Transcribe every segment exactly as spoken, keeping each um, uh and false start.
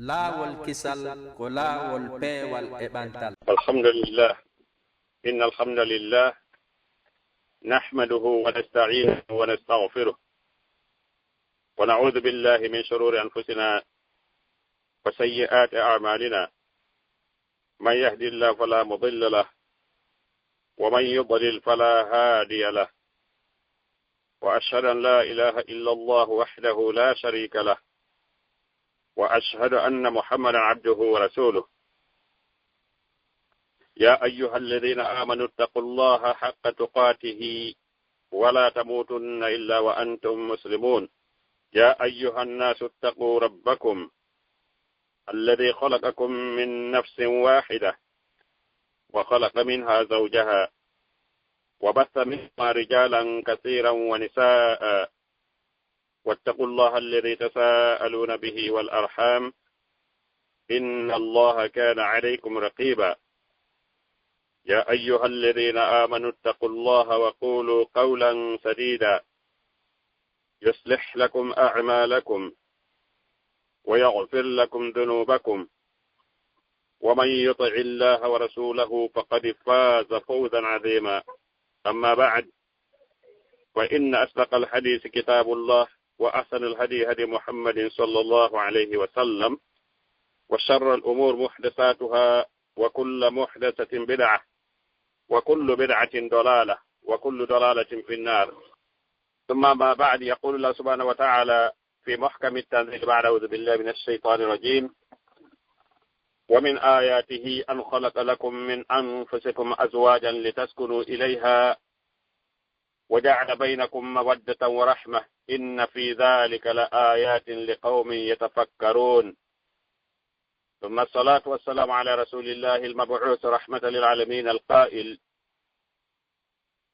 Laawol kisal ko laawol peewal e ɓantal. الحمد لله. إن الحمد لله نحمده ونستعينه ونستغفره، ونعوذ بالله من شرور أنفسنا وسيئات أعمالنا. من يهد الله فلا مضل له، ومن يضلل فلا هادي له. وأشهد أن لا إله إلا الله وحده لا شريك له، وأشهد أن محمدا عبده ورسوله. يا أيها الذين آمنوا اتقوا الله حق تقاته ولا تموتن إلا وأنتم مسلمون. يا أيها الناس اتقوا ربكم الذي خلقكم من نفس واحدة وخلق منها زوجها وبث منهما رجالا كثيرا ونساء، واتقوا الله الذي تساءلون به والأرحام، إن الله كان عليكم رقيبا. يا أيها الذين آمنوا اتقوا الله وقولوا قولا سديدا يصلح لكم أعمالكم ويغفر لكم ذنوبكم، ومن يطع الله ورسوله فقد فاز فوزا عظيما. أما بعد، فإن أصدق الحديث كتاب الله، وأحسن الهدي هدي محمد صلى الله عليه وسلم، وشر الأمور محدثاتها، وكل محدثة بدعة، وكل بدعة ضلالة، وكل ضلالة في النار. ثم ما بعد، يقول الله سبحانه وتعالى في محكم التنزيل بعد أعوذ بالله من الشيطان الرجيم: ومن آياته أن خلق لكم من أنفسكم أزواجا لتسكنوا إليها وجعل بينكم مودة ورحمة إن في ذلك لآيات لقوم يتفكرون. ثم الصلاة والسلام على رسول الله المبعوث رحمة للعالمين القائل: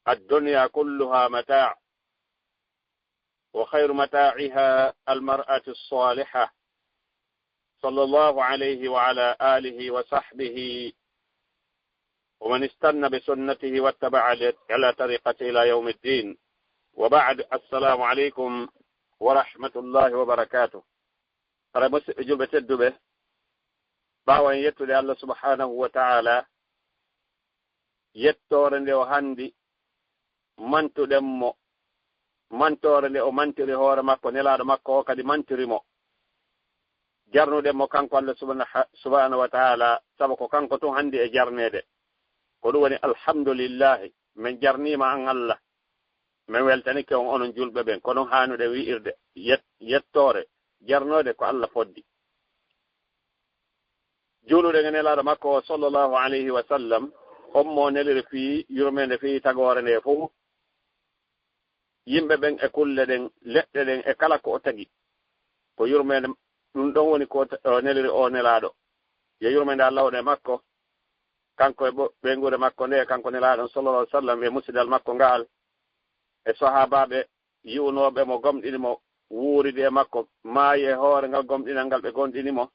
الدنيا كلها متاع، وخير متاعها المرأة الصالحة، صلى الله عليه وعلى آله وصحبه ومن استن بسنته واتبع على طريقته إلى يوم الدين. وبعد، السلام عليكم ورحمة الله وبركاته. Hara musidɓe julɓe tedduɓe, ɓaawo en yettude Allah subhanahu wa ta'ala, yettoore nde o handi mantuɗen mo, mantoore nde o mantiri hoore makko, nelaaɗo makko o kadi mantiri mo. Jarnuɗen mo kanko Allah subhana-, subhanahu wa ta'ala, sabu ko kanko tun handi e jarneede. Ko ɗum woni alhamdulillahi, min jarniima an Allah, min weltanike on onon julɓe ɓen. Ko ɗum haanuɗen wi'irde, yet-, yettoore, jarnoode ko Allah foddi. Juuluɗen e nelaaɗo makko o, sallallahu alayhi wa sallam, on mo neliri fii yurmeende, fii tagoore nde fof. Yimɓe ɓen e kulle ɗen, leɗɗe ɗen e kala ko o tagi, ko yurmeende, ɗum ɗon woni ko o ta-, o neliri o nelaaɗo. Yo yurmeende Allah won e makko, kanko e ɓo-, ɓeynguure makko nde, kanko nelaaɗo on, sallallahu alayhi wa sallam, e musidal makko ngaal, e sahaabaaɓe yi'unooɓe mo, gomɗini mo, wuuridi e makko, maayi e hoore ngal gomɗinal ngal ɓe gomɗini mo.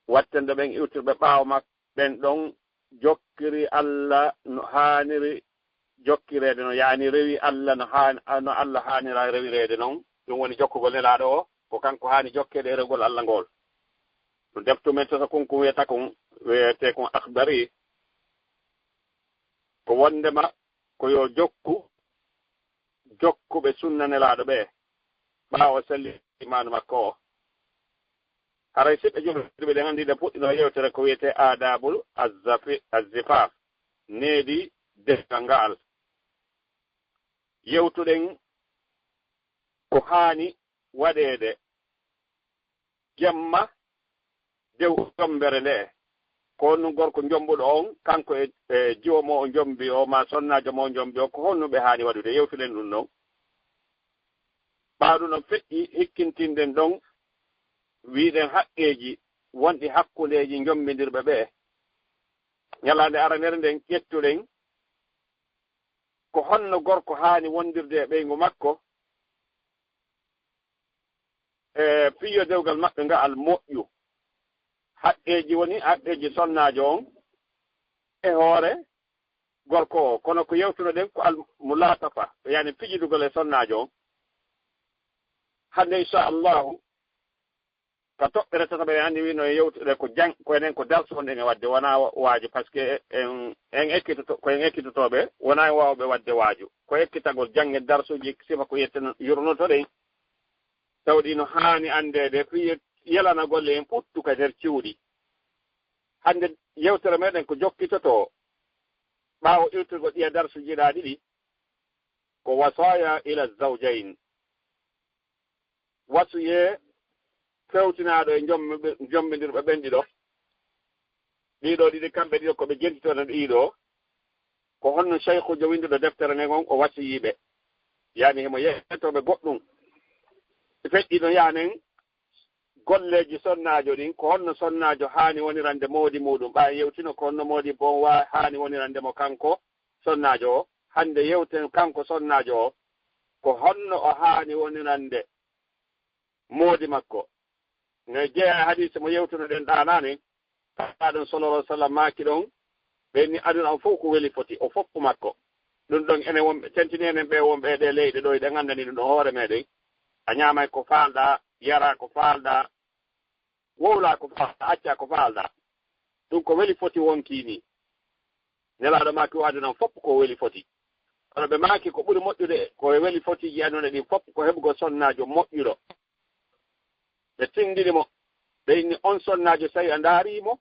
Wattenɗo ɓen iwtirɓe ɓaawo makko, ɓen ɗon jokkiri Allah no haaniri jokkireede, no yaani rewi Allah no haan-, no Allah haanira rewireede non. Ɗum woni jokkugol nelaaɗo o, ko kanko haani jokkeede e rewgol Allah ngol. Ɗum deftu men tata kun, kun wiyata kun, wiyetee kun Akhdari. Ko wondema ko yo jokku jokkuɓe sunna nelaaɗo ɓe, ɓaawo selli imaanu makko o. Haray siɓɓe julɓe ɓe, ɗen anndi ɗe puɗɗino yewtere ko wiyetee aadaabul azzafi-, azzifaf, needi dewgal ngal. Yewtuɗen ko haani waɗeede jemma dew jombere nde. Ko honno gorko jombuɗo on, kanko e, e jiwo mo o jombi o, ma sonnaajo mo o jombi o, ko honno ɓe haani waɗude? Yewtuɗen ɗum ɗon. Ɓaawo ɗum ɗon feƴƴi, hikkintinɗen ɗon, wi'ɗen haqqeeji wonɗi hakkundeeji jombindirɓe ɓe. Ñalaande aranere nden ƴettuɗen ko honno gorko haani wondirde e ɓeyngu makko, e fii yo dewgal maɓɓe nga'al moƴƴu. Haqqeeji woni haqqeeji sonnaajo on e hoore gorko o. Kono ko yewtunoɗen ko al mulaatafa, yaani fijidugol e sonnaajo on. Hannde, inchallahu, ka toɓɓere tataɓere, anndi wino e yewtude ko jang-, ko enen ko darsu on en e waɗde, wonaa wa-, waaju, parce que en, en ekkitoto-, ko en ekkitotooɓe, wonaa en waawɓe waɗde waaju. Ko ekkitagol janngen darsuuji, sifa ko yetten-, yurnotoɗen, tawɗi no haani anndeede, fii yelana golle en ɓuttu ka nder cuuɗi. Hannde yewtere meɗen ko jokkitotoo, ɓaawo irtugol ɗiya darsuuji ɗaa ɗiɗi, ko wasaaya ila zawjayn. Wasiyee fewtinaaɗo e jommi-, jombindirɓe ɓen ɗiɗo. Ɗiɗo ɗiɗi kamɓe ɗiɗo ko ɓe jentitono ɗiɗo. Ko honno Shaykhujo winduɗo deftere nden on o wasiyii ɓe? Yani himo yettooɓe goɗɗum. Feƴƴi no yanen golleeji sonnaajo ɗin, ko honno sonnaajo haani wonirande moodi muuɗum? Ɓaawo yewtino ko honno moodi bon wa-, haani wonirande mo kanko sonnaajo o. Hannde yewten kanko sonnaajo o, ko honno o haani wonirande moodi makko. No jeyaa e hadiise mo yewtunoɗen ɗaanaani, ɗum sallallahu alaihi wasallam maaki ɗon, ɓe ni aduna on fof ko weli foti, o foppu makko. Ɗum ɗon enen wonɓe, tentini enen ɓe wonɓe e ɗe leyɗe ɗo, eɗen anndani ɗum ɗon hoore meɗen. A ñaamay ko faalɗaa, yaraa ko faalɗaa, wowlaa ko faalɗaa, accaa ko faalɗaa. Ɗum ko weli foti wonkii ni. Nelaaɗo maaki o aduna on fof ko weli foti. Kono ɓe maaki ko ɓuri moƴƴude ko e weli fotiiji aduna ɗin fof ko heɓugol sonnaajo moƴƴuɗo. Ɓe tinndini mo, ɓe inni on sonnaajo, so tawi a ndaarii mo,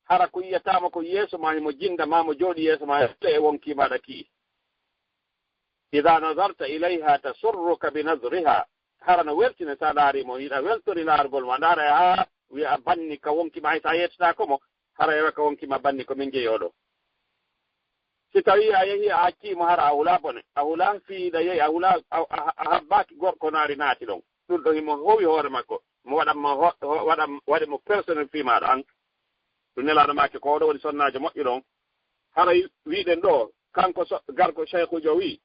hara ko yiyataama ko yeeso ma, himo jinnda ma, mo jooɗi yeeso ma, e wonkii maaɗa kii. Ida nazarta ilayha tasurruka bi nazriha. Hara no weltina sa ndaari mo, hiɗa weltori laargol mo, a ndaara e haa wiya a banni ka wonki ma, hay sa yettataako mo, hara e ka wonki ma banni ko min jeyi oɗo. Si tawi a yehi a accii mo, hara a hulaa bone, a hulaa fii hiɗa yehi, a hulaa, a, a, a habbaaki gorko naari naati ɗon. Ɗum ɗon himo howi hoore makko, mo waɗan mo ho-, ho-, waɗan, waɗi mo personnel fii maaɗa an. Ɗum Nelaaɗo maaki ko oɗo woni sonnaajo moƴƴo ɗon. Haray wiɗen ɗo, kanko so-, garko Shaykhujo wi,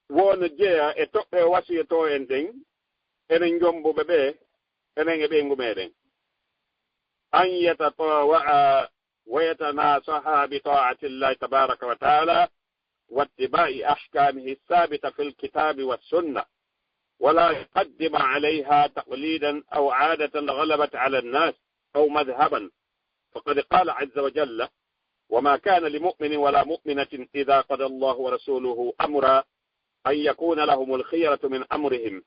woo no jeya e toɓɓe wasiyotoo en ɗen, enen jombuɓe ɓe, enen e ɓeyngu meɗen. An yatatawa'a wa yatanasaha bi ta'ati Allahi tabaraka wa ta'ala wa ittiba'i ahkamihi thabita fil kitabi was sunnah. ولا يقدم عليها تقليدا أو عادة غلبت على الناس أو مذهبا، فقد قال عز وجل: وما كان لمؤمن ولا مؤمنة إذا قضى الله ورسوله أمرا أن يكون لهم الخيرة من أمرهم،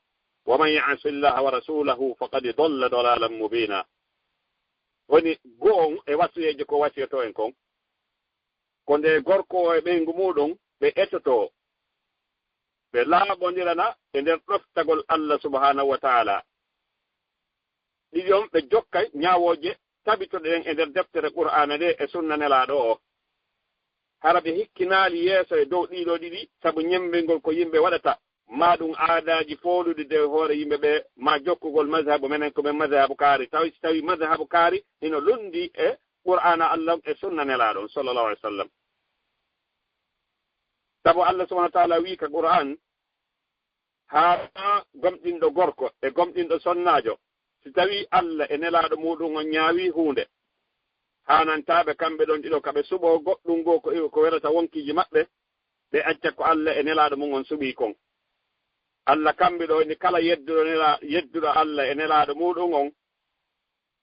ومن يعص الله ورسوله فقد ضل ضلالا مبينا. Woni go'o e wasiyeeji ko wasiyotoo en kon, ko nde gorko o e ɓeyngu muuɗum ɓe etotoo, ɓe laaɓondirana e nder ɗoftagol Allah subhanahu wa ta'ala. Ɗiɗi on, ɓe jokka ñaawooje tabitoɗe ɗen e nder deftere Qur'aana nde e sunna Nelaaɗo o. Hara ɓe hikkinaali yeeso e dow ɗiɗo ɗiɗi sabu ñemmbingol ko yimɓe waɗata, maa ɗum aadaaji fooluɗi dow hoore yimɓe ɓe, maa jokkugol mazhabu menen ko men mazhabu kaari, tawi si tawi mazhabu kaari hino lunndi e Qur'aana Allah e sunna Nelaaɗo on, sallallahu alaihi wasallam. Sabu Allah subhanahu wa ta'ala wii ka Qur'aan, haa gomɗinɗo gorko e gomɗinɗo sonnaajo, si tawii Allah e Nelaaɗo muuɗum on ñaawii huunde, haanantaa ɓe kamɓe ɗon ɗiɗo ka ɓe suɓoo goɗɗum goo ko, ko welata wonkiiji maɓɓe, ɓe acca ko Allah e Nelaaɗo mum on suɓii kon. Allah kamɓe ɗo ni kala yedduɗo Nela-, yedduɗo Allah e Nelaaɗo muuɗum on,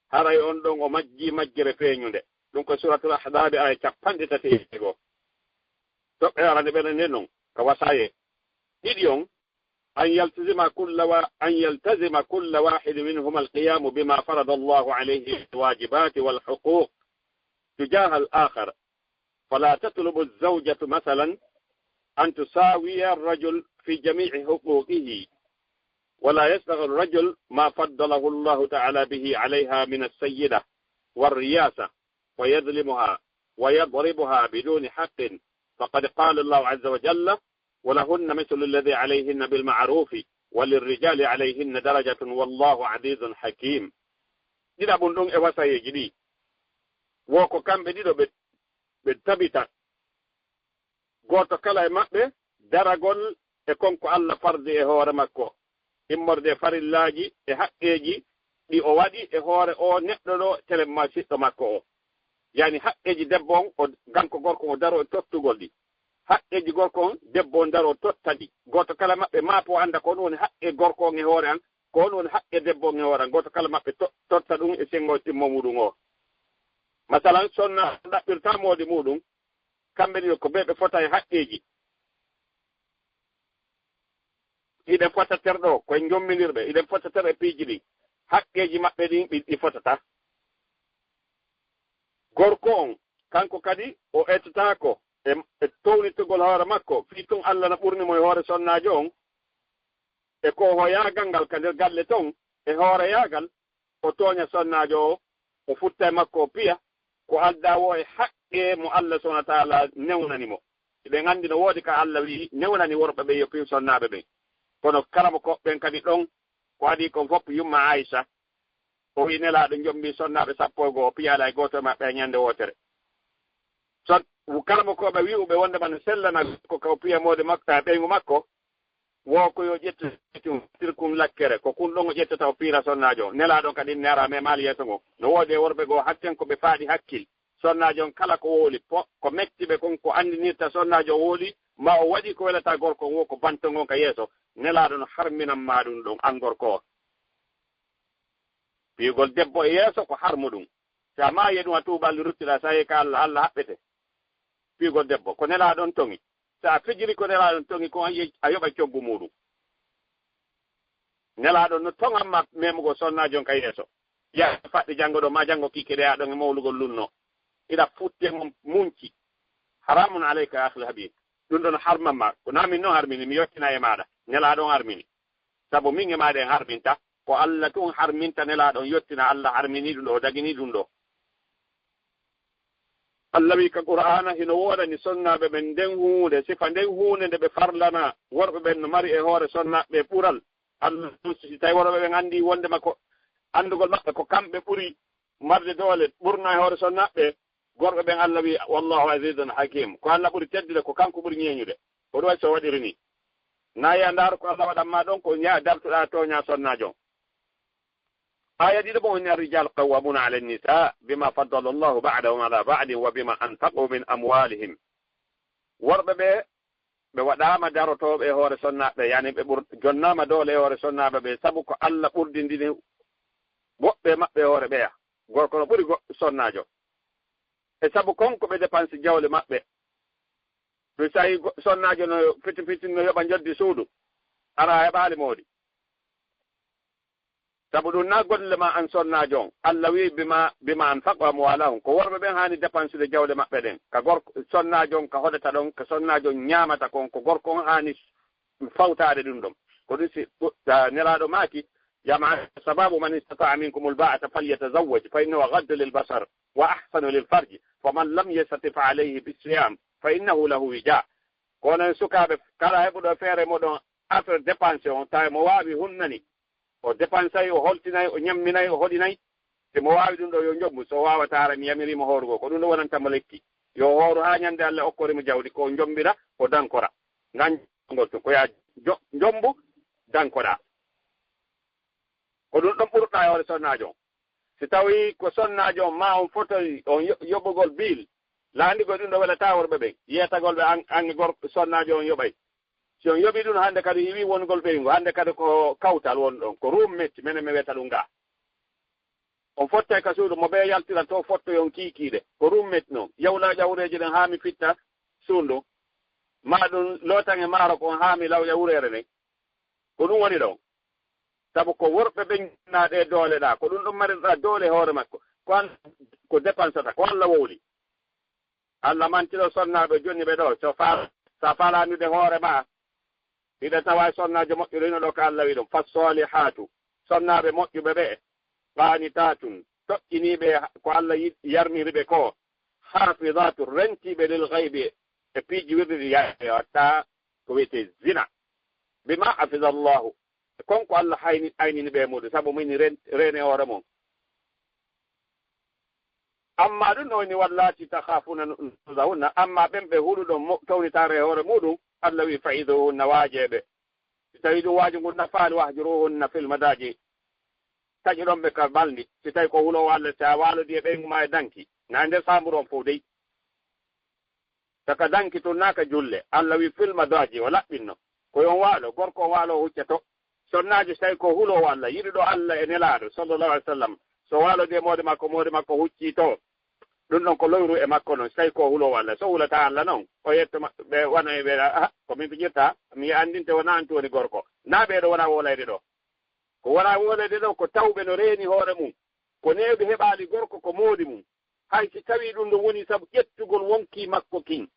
haray on ɗon o majjii majjere feeñunde. Ɗum ko Suuratul Ahzaabi, aaya capanɗe tati e jeego. Toɓɓe arande ɓen nden non, ka wasayee. Ɗiɗi on, أن يلتزم كل وا-، أن يلتزم كل واحد منهما القيام بما فرض الله عليه من الواجبات والحقوق تجاه الآخر، فلا تطلب الزوجة مثلا أن تساوي الرجل في جميع حقوقه، ولا يسأل الرجل ما فضله الله تعالى به عليها من السيدة والرياسة، فيظلمها ويضربها بدون حق، فقد قال الله عز وجل: ولهن مثل الذي عليهن بالمعروف وللرجال عليهن درجة والله عزيز حكيم. Ɗiɗaɓun ɗum e wasayeeji ɗi, wo ko kamɓe ɗiɗo ɓe, ɓe tabita, gooto kala e maɓɓe daragol e kon ko Allah fardi e hoore makko, immorde e farillaaji e haqqeeji ɗi o waɗi e hoore o neɗɗo ɗo, telen ma siɗɗo makko o. Yani haqqeeji debbo on, o, kanko gorko o daro e tottugol ɗi. haqqeeji gorko on, debbo on daroo totta ɗi. Gooto kala maɓɓe maapoo annda ko honɗun woni haqqee gorko on e hoore an, ko honɗun woni haqqee debbo on e hoore an. Gooto kala maɓɓe to-, totta ɗun e senngo timmo muuɗun o. Masalan, sonnaajo ɗaɓɓirta moodi muuɗun, kamɓe ɗiɗo ko ɓe ɓe fota e haqqeeji. Hiɗen fota ter ɗoo, ko en njomminirɓe, hiɗen fota ter e piiji ɗin. Haqqeeji maɓɓe ɗin ɗi, ɗi fotata. Gorko on, kanko kadi, o ettotaako e, e townitogol hoore makko, fii tun Alla na ɓurni mo e hoore sonnaajo on, e ko hoyaagal ngal ka nder galle ton, e hooreyaagal, o tooña sonnaajo o, o futta e makko, o piya, ko addaa woo e haqqee mo Alla subhaanahu wa ta'aalaa newnani mo. Hiɗen anndi no woodi ka Alla wi'i newnani worɓe ɓen yo piyu sonnaaɓe ɓen. Kono karamokooɓe ɓen kadi ɗon, ko adii kon fow, yumma Aysha, o wi'i Nelaaɗo jommbii sonnaaɓe sappo e go'o, o piyaali hay gooto e maɓɓe e ɲande wootere. Son-, karamokooɓe wi'uɓe wonndema no sellana ko ka o piya moodi makko, e ɓeyngu makko, woo ko yo ƴettu tirkun lakkere, ko kun ɗon o ƴettata o piira sonnaajo on. Nelaaɗo on kadi ne ara memaali yeeso ngon. No woodi e worɓe goo hatten ko ɓe faaɗi hakkil. Sonnaajo on kala ko wooli, po-, ko metti ɓe kon, ko anndinirta sonnaajo on wooli, maa o waɗii ko welataa gorko on woo ko banto ngon ka yeeso. Nelaaɗo no harminan maa ɗun ɗon, an gorko on. Piyugol debbo e yeeso ko harmuɗun. Si a maayii e ɗun a tuubaali ruttiɗaa, si a yehi ka Alla, Alla haɓɓete. Piyugol debbo, ko Nelaaɗo on toŋi. Si a fijiri ko Nelaaɗo on toŋi kon, a ye-, a yoɓay coggu muuɗun. Nelaaɗo on no toŋan ma memugol sonnaajo on ka yeeso. Yaa faɗɗi janngo ɗoo, maa janngo kiikiiɗe, a ɗon e mawlugol lunnoo. Hiɗa futti e mun munci. Haraamun alayka yaa akhal habiib. Ɗun ɗon harman ma. Ko naa min non harmini, mi yottina e maaɗa. Nelaaɗo on harmini. Sabu min e maaɗa en harminta. Ko Alla tun harminta, Nelaaɗo on yottina, Alla harminii ɗun ɗoo, o daginii ɗun ɗoo. Alla wi'i ka Qur'aana, hino woodani sonnaaɓe ɓen nden huunde, sifa nden huunde nde ɓe farlanaa. Worɓe ɓen no mari e hoore sonnaaɓe ɓural. Alla, si tawi worɓe ɓen anndii wonndema ko anndugol maɓɓe ko kamɓe ɓuri marde doole, ɓurnaa e hoore sonnaaɓe, gorɓe ɓen, Alla wi'i, "Wallaahu aziizun hakiim." Ko Alla ɓuri teddude, ko kanko ɓuri ɲeeɲude. Ko ɗun waɗi si o waɗiri nii. Naa yaa ndaaru ko Alla waɗan maa ɗon, ko ɲaa-, dartuɗaa tooɲaa sonnaajo on. Aaya ɗiɗaɓo on, "Ar-rijaalu qawwaamuuna ala n-nisaa bimaa faddala Allaahu ba'dahum ala ba'din wa bimaa anfaquu min amwaalihim." Worɓe ɓe, ɓe waɗaama darotooɓe e hoore sonnaaɓe, yani ɓe ɓur-, jonnaama doole e hoore sonnaaɓe ɓe, sabu ko Alla ɓurdindini woɓɓe maɓɓe e hoore ɓeya. Gorko no ɓuri go-, sonnaajo. E sabu kon ko ɓe depansi jawle maɓɓe. Ɗun saa'i go-, sonnaajo no fiti fiti no yoɓa njoddi suudu, hara a heɓaali moodi. Sabu ɗun naa golle maa an sonnaajo on. Alla wi'i, "Bimaa, bimaa anfaquu amwaalahum." Ko worɓe ɓen haani depansude jawle maɓɓe ɗen. Ka gorko, sonnaajo on ka hoɗata ɗon, ka sonnaajo on ɲaamata kon, ko gorko on haani fawtaade ɗun ɗon. Ko ɗun si, ah, Nelaaɗo maaki, "Yaa ma'ashara shabaab, man istata'a minkumul ba'ata falyatazawwaj, fa innahu aghaddu lil basar wa ahsanu lil farj, wa man lam yastati' fa alayhi bis siyaam, fa innahu lahu wijaa." Ko onon sukaaɓe, kala heɓuɗo feere moɗon affaire dépense on, tawi mo waawi hunnani, o dépensay, o holtinay, o ɲamminay, o hoɗinay. Si mo waawi ɗun ɗoo, yo jombu. Si o waawataa, hara mi yamiriimo hoorugol. Ko ɗun ɗoo wonanta mo lekki. Yo hooru haa ɲande Alla okkori mo jawdi, ko o jombira, o dankora. Ngan ngol tun, ko yaa jo-, jombu, dankoɗaa. Ko ɗun ɗon ɓurɗaa e hoore sonnaajo on. Si tawii ko sonnaajo on, maa on fotoyi on yo-, yoɓugol biil, laandigol ɗun ɗoo welataa worɓe ɓen, yeetagol ɓe an, an e gor-, sonnaajo on yoɓay. Si on yoɓii ɗun hande kadi iwii wongol ɓeyngu, hande kadi ko kawtal woni ɗon, ko roommate, menen mi wiyata ɗun gaa. On fottay ka suudu, mo ɓe yaltiran to fottoy on kiikiiɗe, ko roommate non. Yawla ƴawreeji ɗen haa mi fitta suudu, maa ɗun lootan e maaro kon haa mi lawƴa wureere nden. Ko ɗun woni ɗon. Sabu ko worɓe ɓen na ɗe doole ɗaa, ko ɗun ɗon marirɗaa doole hoore makko. Ko an ko dépensata, ko Alla wowli. Alla manti ɗoo sonnaaɓe jonni ɓe ɗoo. So faal-, so a faalaani ɗe hoore maa, hiɗa tawa e sonnaajo moƴƴo ɗo ino ɗoo ka Alla wi ɗum. Fassolihatu, sonnaaɓe moƴƴuɓe ɓe, qanitaatun, toƴƴiniiɓe ko Alla yi-, yarniri ɓe ko, hafidatu, rentiiɓe lil gaybi, e piiji wirɗiɗi yaade watta ko wiyetee zina. Bima hafida Allahu, kon ko Alla hayni, aynini ɓe muɗum, sabu mini ren-, reene hoore mum. Amma ɗum no woni, wallati takhafuna nushuzahunna, amma ɓen ɓe huluɗon mo-, townitaare e hoore muɗum, Alla wi, fa'izuhunna, waaje ɓe. Si tawi ɗum waaju ngun nafaali, wahjuruhunna fil madaji, taƴuɗon ɓe ka balndi. Si tawi ko huloowo Alla, si a waalodi e ɓeyngu ma e danki, na e nder saamburu on fow dey. Saka danki tun naa ka julle. Alla wi filma daaji o laɓɓinno. Ko yon waalo, gorko on waalo o hucca to. Sonnaajo si tawi ko huloowo Alla, yiɗuɗo Alla e Nelaaɗo, sallallahu alaihi wasallam. So waalodii e moode makko, moode makko huccii to. Ɗun ɗon ko loyru e makko non, si tawi ko huloowo Alla. So hulataa Alla non, o yetto ma-, ɓe wano e ɓe, "Ah, ko min fijirta, mi anndinte wonaa an tun woni gorko." Naa ɓee ɗoo wonaa woolayde ɗoo. Ko wonaa woolayde ɗoo, ko tawɓe no reeni hoore mun. Ko neeɓi heɓaali gorko, ko moodi mun. Hay si tawii ɗun ɗon woni sabu ƴettugol wonkii makko kin.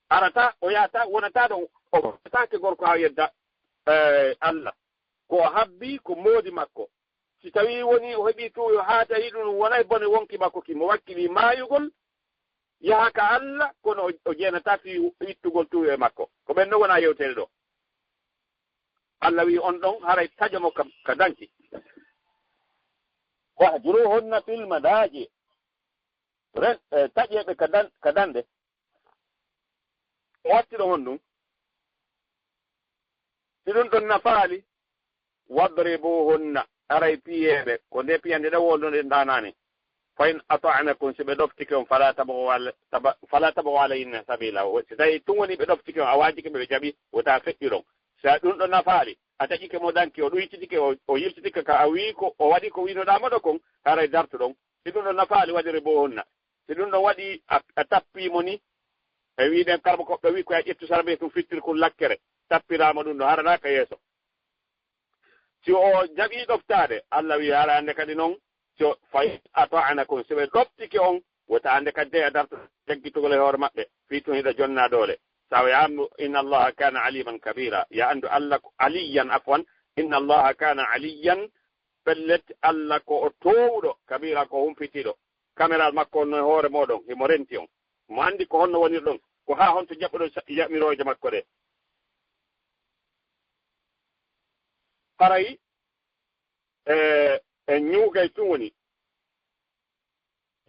Arata, o yahata, wonata ɗon, o wonataake gorko haa o yedda, eh, Alla. Ko o habbii ko moodi makko. Si tawii woni o heɓii tuuyo haa tawi ɗun wonay bone wonkii makko kin, mo wakkilii maayugol, yaha ka Alla, kono o, o jeenataa fii ittugol tuuyo e makko. Ko ɓen ɗon wonaa yewtere ɗoo. Alla wi on ɗon haray taƴo mo ka, ka danki. Wahjuruhunna fil madaji. Ren-, eh, taƴee ɓe ka dan-, ka danɗe. Mo watti ɗon honɗun? Si ɗun ɗon nafaali, wadribuhunna, aray piyeeɓe, ko nde piyande ɗe wolno ɗen ɗaanani. Fa in ata'nakum, si ɓe ɗoftike on, fala tabghu ala-, taba-, fala tabghu alayhinna sabila. O, si tawi tun woni ɓe ɗoftike on, a waajike ɓe, ɓe jaɓi, wota feƴƴu ɗon. Si a ɗun ɗon nafaali, a taƴike mo danki, o ɗuytitike, o, o yiltitike ka a wi ko, o waɗi ko winoɗaa mo ɗo kon, haray dartu ɗon. Si ɗun ɗon nafaali, wadribuhunna. Si ɗun ɗon waɗi a, a tappii mo ni, e wiɗen karba ko ɓe wi ko a ƴettu sarbe tun fittir kun lakkere, tappiraa mo ɗun ɗon, hara naa ka yeeso. Si o jaɓii ɗoftaade, Alla wi hara hande kadi non, si o, fa in ata'nakum, si ɓe ɗoftike on, wota hande kadi de a darta jaggitugol e hoore maɓɓe, fii tun hiɗa jonnaa doole. Sawa ya anndu, inna Allaha kana aliman kabira, ya anndu Alla ko aliyan, afwan, inna Allaha kana aliyan, pellet Alla ko o toowuɗo, kabira ko humpitiiɗo. Kameral makko on no e hoore mooɗon, himo renti on. Mo anndi ko honno wonirɗon, ko haa honto jaɓɓuɗon sa-, yamirooje makko ɗe. Haray, e, e ñuugay tun woni.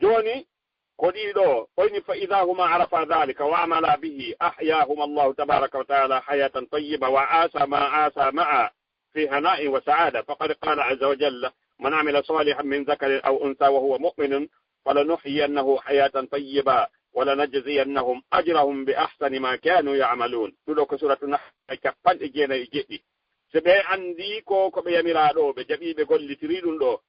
Jooni, ko ɗii ɗoo, o inni, "Fa idha huma arafa dhalika wa amala bihi, ahyahuma Allahu tabaraka wa ta'ala hayatan tayyiba, wa asa ma asa ma'a fi hana'in wa sa'ada. Faqad qala azza wa jalla, man amila salihan min dhakarin aw untha wa huwa mu'minun, falanuhyiyannahu hayatan tayyiba, wa lanajziyannahum ajrahum bi ahsani ma kanu ya'malun." Ɗun ɗoo ko Suratu Nahl, capanɗe jeenayi e jeɗɗi. Si ɓe anndii ko, ko ɓe yamiraa ɗoo, ɓe jaɓii, ɓe gollitirii ɗun ɗoo,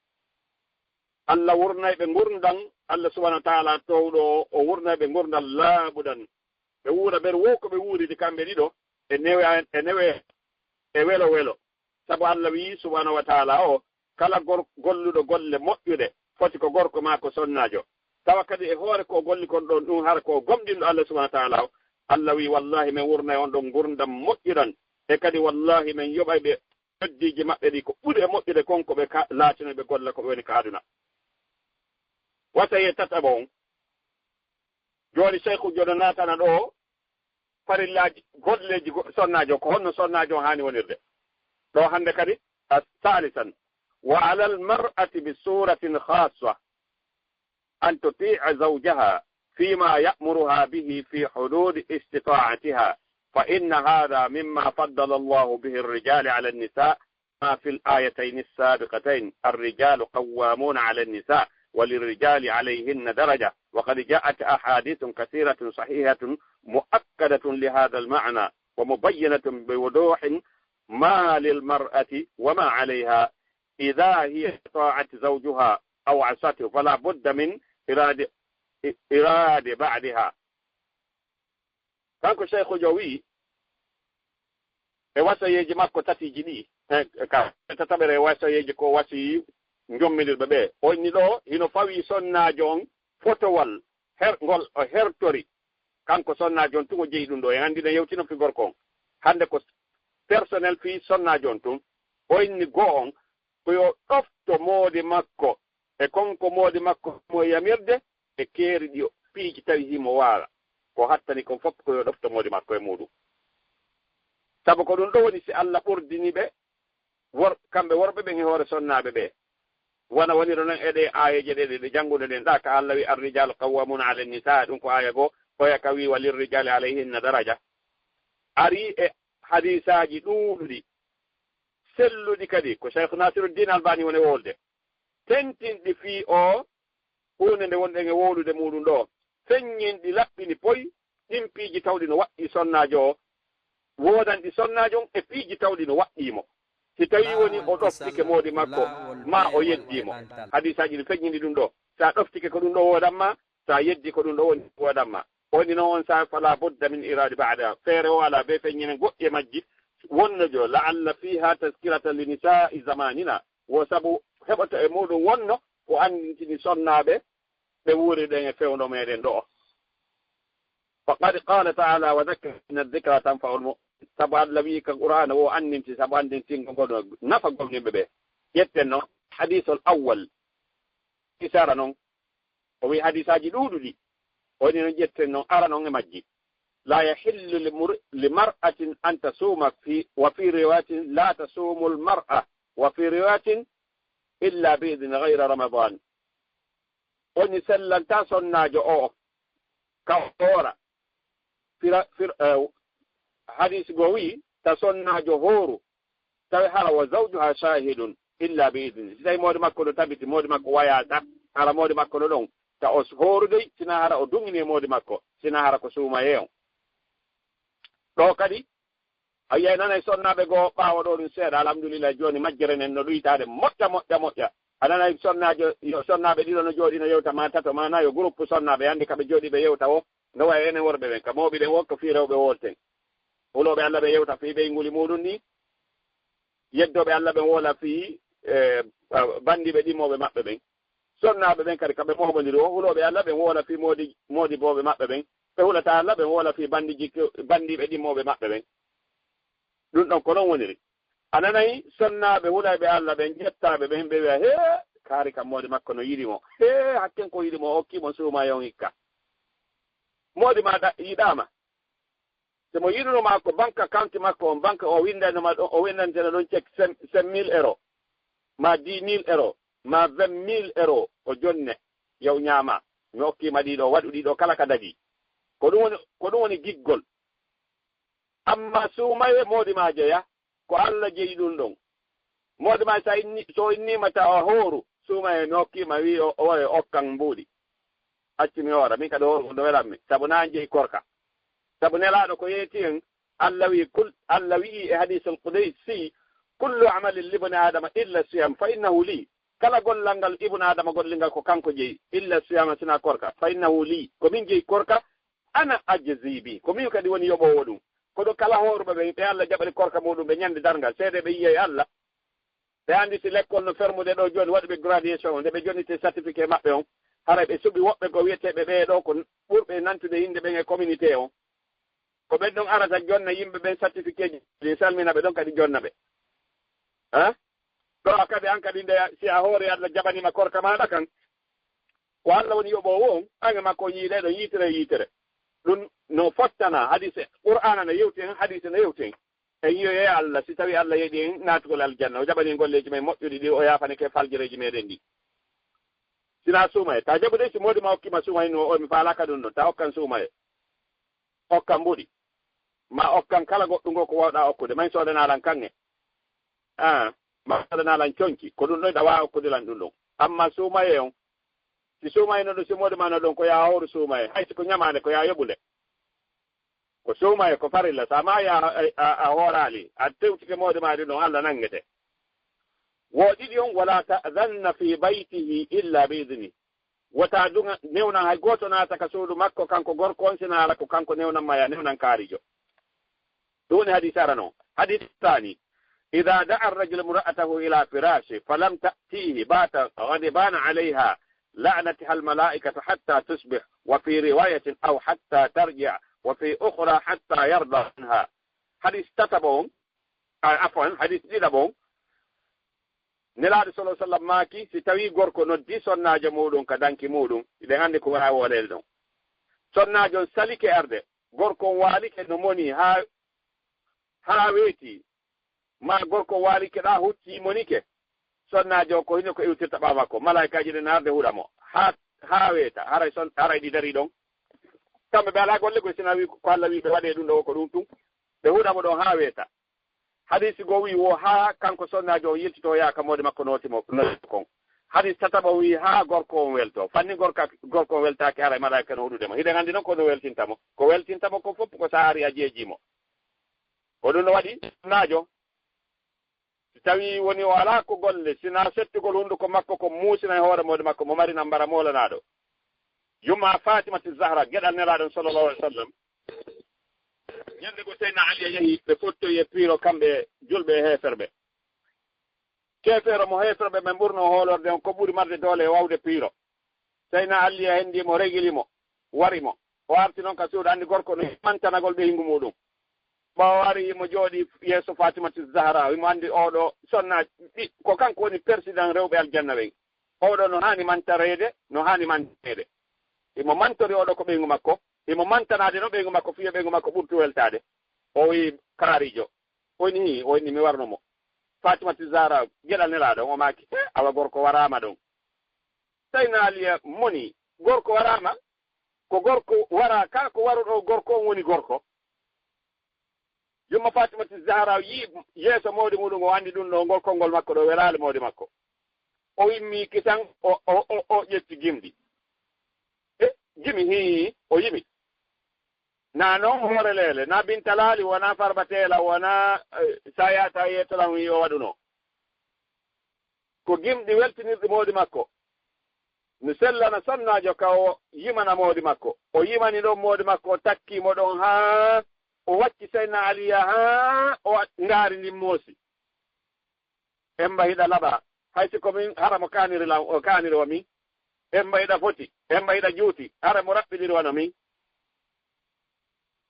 Alla wurnay ɓe ngurndan, Alla subhanahu wa ta'ala toowɗo o, o wurnay ɓe ngurndan laaɓuɗan. Ɓe wuura ɓen wo ko ɓe wuuridi kamɓe ɗiɗo, e newe, e newe, e welo welo. Sabu Alla wi'i subhanahu wa ta'ala o, kala gor-, golluɗo golle moƴƴuɗe, foti ko gorko maa ko sonnaajo. Tawa kadi e hoore ko o golli kon ɗon ɗun, hara ko o gomɗinɗo Alla subhanahu wa ta'ala o, Alla wi'i, "Wallahi, men wurnay on ɗon ngurndan moƴƴuɗan, e kadi wallahi, men yoɓay ɓe noddiiji maɓɓe ɗi ko ɓuri e moƴƴude kon ko ɓe ka-, laatino ɓe golla ko ɓe woni ka aduna." Wasayee tataɓo on. Jooni Seykhu Jodo naatana ɗoo farillaaji golleeji go-, sonnaajo, ko honno sonnaajo on haani wonirde. Ɗoo hannde kadi, a, saalisan, wa alal mar'ati bi suuratin khaassa. أن تطيع زوجها فيما يأمرها به في حدود استطاعتها، فإن هذا مما فضل الله به الرجال على النساء، ما في الآيتين السابقتين، الرجال قوامون على النساء وللرجال عليهن درجة، وقد جاءت أحاديث كثيرة صحيحة مؤكدة لهذا المعنى ومبينة بوضوح ما للمرأة وما عليها إذا هي أطاعت زوجها أو عصته، فلا بد من إراد-، إراد بعدها. Kanko Seykhu Jodo wi'i, e wasayeeji makko tatiiji ɗi, e, ka tataɓere e wasayeeji ko wasiyi njomminirɓe ɓe. O inni ɗoo, hino fawii sonnaajo on fotowal her-, ngol o hertori. Kanko sonnaajo on tun o jeyi ɗun ɗoo. En anndi ɗen yewtino fii gorko on. Hannde ko personnel fii sonnaajo on tun. O inni go'o on, ko yo ɗofto moodi makko e kon ko moodi makko mo yamirde, e keeri ɗi o piiji tawi himo waala. Ko hattani kon fof ko yo ɗofto moodi makko e muuɗum. Sabu ko ɗun ɗoo woni si Alla ɓurdini ɓe, wor-, kamɓe worɓe ɓen e hoore sonnaaɓe ɓe. Wano woniri non e ɗee aayeeje ɗe, ɗe, ɗe jannguɗen ɗen ɗaa ka Alla wi, "Ar-rijaalu qawwaamuuna ala n-nisaa", ɗun ko aaya goo, oya ka wi, "Wa lir-rijaali alayhinna daraja." Arii e hadiisaaji ɗuuɗuɗi, selluɗi kadi, ko Sheikh Nasiruddin Albani woni wolde. Tentinɗi fii oo huunde nde wonɗen e wowlude muuɗum ɗoo. Feññinɗi laɓɓini poy, ɗin piiji tawɗi no waɗɗii sonnaajo o, woodan ɗi sonnaajo on e piiji tawɗi no waɗɗii mo. Si tawii woni o ɗoftike moodi makko, maa o yeddii mo. Hadiisaaji ɗi feññini ɗum ɗo. Si a ɗoftike ko ɗum ɗo woodan ma, si a yeddii ko ɗum ɗo woni woodan ma. Woni noon on saa'i fala budda min iraadi ba'da. Feere o alaa bee feññinen goɗɗi e majji. Wonno jo, la'alla fiiha tazkiratan li nisaa'i zamanina. Wo sabu heɓoto e muuɗum wonno ko anndintini sonnaaɓe ɓe wuuriɗen e fewndo meeɗen ɗo. Faqad qala ta'ala, wa dhakkir inna dhikra tanfa'ul mu'minin. Sabu Allah wi'i ka Qur'aana o anndinti, sabu anndintingo ngo no nafa gomɗinɓe ɓe. Ƴetten no hadiisul awwal. Isara non. O wi'i hadiisaaji ɗuuɗuɗi. Woni no ƴetten non ara non e majji. La yahillu li mur-, li mar'atin an tasuma fi, wa fi riwayatin la tasumul mar'a, wa fi riwayatin illa bi idni ghayra Ramadan. Woni sellantaa sonnaajo o ka hoora. Fira, fir, eh, hadiisi go wi'i, ta sonnaajo hooru, tawi hara wa zawjuha shahidun, illa bi idni. Si tawi moodi makko no tabiti, moodi makko wayaaka, hara moodi makko no ɗon, ta o hooru dey, sina hara o duŋini e moodi makko, sina hara ko suumayee on. Ɗo kadi, a yi'ay nanay sonnaaɓe goo ɓaawo ɗo ɗum seeɗa, alhamdulillah, jooni majjere nden no ɗuytaade moƴƴa, moƴƴa, moƴƴa. A nanay sonnaajo, yo sonnaaɓe ɗiɗo no jooɗi no yewta, maa tato, maa nayo, groupe sonnaaɓe, hannde ka ɓe jooɗi ɓe yewta o, no wayi enen worɓe ɓen, ka mooɓi ɗen wokka fii rewɓe wolten. Hulooɓe Allah ɓe yewta fii ɓeynguuli muuɗum ni, yeddooɓe Allah ɓen woola fii, eh, bandiiɓe ɗimmooɓe maɓɓe ɓen. Sonnaaɓe ɓen kadi, kamɓe mooɓondiri o, hulooɓe Allah ɓen woola fii moodi-, moodibooɓe maɓɓe ɓen. Ɓe hulataa Allah ɓen woola fii bandiji-, bandiiɓe ɗimmooɓe maɓɓe ɓen. Ɗum ɗon ko non woniri. A nanay sonnaaɓe hulayɓe Allah ɓen, ƴettaaɓe ɓen, ɓe wi'a, "Hee, kaari kam moodi makko no yiɗi mo. Hee, hakken ko yiɗi mo, o hokkii mo suumayee on hikka." Moodi maa da-, yiɗaama. Si mo yiɗuno maa ko banque account makko on, banque o winndayno ma ɗon, o winndanteno ɗon cek cinq mille euros, ma dix mille euros, ma vingt mille euros, o jonne, yaw ñaama. Mi hokkii ma ɗiɗo, waɗu ɗiɗo kala ka dagii. Ko ɗum woni, ko ɗum woni giggol. Amma suumayee moodi maa jeya, ko Allah jeyi ɗum ɗon. Moodi maa so inni, so inniima tawa hooru, suumayee mi hokkii ma, wi'i o, o, o okkan mbuuɗi. Accu mi hoora, min kadi hooru no welammi, sabu na an jeyi korka. Sabu Nelaaɗo ko yeeti en, Allah wi'i kul-, Allah wi'i e hadiisul qudsi, "Kullu amali libni Adama illa siyam, fa innahu li." Kala gollal ngal ibnu Adama gollingal ko kanko jeyi, illa siyama sina korka, fa innahu li. Ko min jeyi korka, ana ajzi bi. Ko min kadi woni yoɓoowo ɗum. Kono kala hooruɓe ɓe, ɓe Allah jaɓani korka muɗum, ɓe ñande darngal, seede ɓe yi'ay Allah. Ɓe anndi si lekkol no fermude ɗo jooni, waɗuɓe graduation, nde ɓe jonniti certificat maɓɓe on, haray ɓe suɓi woɓɓe ko wi'eteeɓe ɓee ɗo ko ɓurɓe nantude innde ɓen e communauté on. Ko ɓen ɗon arata jonna yimɓe ɓen certificat ji, ɗin salmina ɓe ɗon kadi jonna ɓe. Ha? Ɗo a kadi an kadi nde si a hoore Allah jaɓaniima korka maaɗa kan, ko Allah woni yoɓoowo on, an e makko on yiiɗe ɗon yiitere e yiitere. Ɗum no fottana, hadise, Qur'aana no yewti hen, hadise no yewti hen. En yi'oyee Allah, si tawi Allah yeɗi en naatugol aljanna, o jaɓani en golleeji men moƴƴuɗi ɗi, o yaafani ke faljireeji meɗen ɗi. Sina suumayee, ta jaɓude si moodi ma hokkii ma suumayee no, o mi faalaaka ɗum ɗon, ta okkan suumayee. Okkan mbuɗi. Ma okkan kala goɗɗum ngo ko wawɗa okkude, ma en soodana lan kaŋŋe. Ah, ma soodana lan conci, ko ɗum ɗon ɗa waawa okkude lan ɗum ɗon. Amma suumayee on, si suumayee no ɗum, si moodi ma no ɗon, ko yaa hooru suumayee. Hay si ko ñamaande, ko yaa yoɓu nde. Ko suumayee, ko farilla. Sa ma yaa a, a, a hooraali, a tewtike moodi ma ɗum ɗon, Allah nanngete. Wo ɗiɗi on, wala ta'zanna fi baytihi illa bi idni. Wota duŋa, newnan hay gooto naata ka suudu makko, kanko gorko on, sina hara ko kanko newnan ma, ya newnan kaarijo. Ɗum woni hadis arano. Hadis thani, idha da'a ar-rajulu imra'atahu ila firashi falam ta'tihi bata ghadibana alayha la'natiha al-mala'ikatu hatta tusbih, wa fi riwayatin aw hatta tarji', wa fi ukhra hatta yarda anha. Hadis tataɓo on, a, afwan, hadis ɗiɗaɓo on, Nelaaɗo sallallahu alaihi wasallam maaki, si tawi gorko noddi sonnaajo muɗum ka danki muɗum, hiɗen anndi ko wona wolede ɗon. Sonnaajo on salike arde, gorko on waalike no moni haa, haa weeti, ma gorko on waalike ɗa hucci monike, sonnaajo on ko hino ko iwtirta ɓaawo makko, malaa'ikaaji ɗen arde huɗa mo, haa, haa weeta, haray son-, haray ɗi darii ɗon. Kamɓe ɓe alaa golle koy, sina wi ko Allah wi ɓe waɗee ɗum ɗo, ko ɗum tun. Ɓe huɗa mo ɗon haa weeta. Hadiisi goo wi'i wo haa kanko sonnaajo on yiltitoyaka moodi makko nooti mo, nooti kon. Hadis tataɓo wi'i, haa gorko on welto. Fanni gorka, gorko on weltaaki, haray malaa'ika no huɗude mo. Hiɗen anndi non ko no weltinta mo. Ko weltinta mo ko fof ko so a ari a jeejii mo. Ko ɗum no waɗi, naajo. Si tawii woni o alaa ko golle, sinaa settugol hunnduko makko ko muusinay hoore moodi makko, mo mari nambara moolanaaɗo. Yumma Faatimatu Zahra, geɗal Nelaaɗo on sallallahu alaihi wa sallam. Ñannde go Seydina Ali e yahi, ɓe fottoyi e piiro kamɓe julɓe e heeferɓe. Keefeero mo heeferɓe ɓen ɓurnoo hoolorde on, ko ɓuri marde doole e waawde piiro. Seydina Ali e henndii mo, regili mo, wari mo. O arti non ka suudu, anndi gorko no mantanagol ɓeyngu muuɗum. Ɓaawo ari mo jooɗii yeeso Faatimatu Zahra, himo anndi oo ɗoo sonna, ɓi-, ko kanko woni persidan rewɓe aljanna ɓen. Oo ɗoo no haani mantareede, no haani mantaneede. Himo mantori oo ɗoo ko ɓeyngu makko, himo mantanaade no ɓeyngu makko, fii yo ɓeyngu makko ɓurtu weltaade. O wi'i kaariijo, o inni, o inni mi warno mo. Faatimatu Zahra, geɗal Nelaaɗo, o maaki, "Eh, awa gorko waraama ɗon." Seydina Ali moni, gorko waraama? Ko gorko waraa ka, ko waruɗo gorko on woni gorko. Yumma Faatimatu Zahra yi'i yeeso moodi muuɗum, o anndi ɗum ɗoo, ngol konngol makko ɗoo welaali moodi makko. O immii kisan, o, o, o, o ƴetti gimɗi. E gimi hii, o yimi. Na non hoore leele, na bintalaali, wona farbateela, wona, eh, sayata yetolan wi o waɗuno. Ko gimɗi weltinirɗi moodi makko. Mi sellana sonnaajo ka o yimana moodi makko. O yimani ɗon moodi makko, o takki mo ɗon haa o wacci Seydina Aliya haa o ngaari ndin moosi. Emba hiɗa laɓa, hay si ko min hara mo kaaniri lan, o kaaniri wa min. Emba hiɗa foti, emba hiɗa juuti, hara mo raɓɓiɗiri wano min.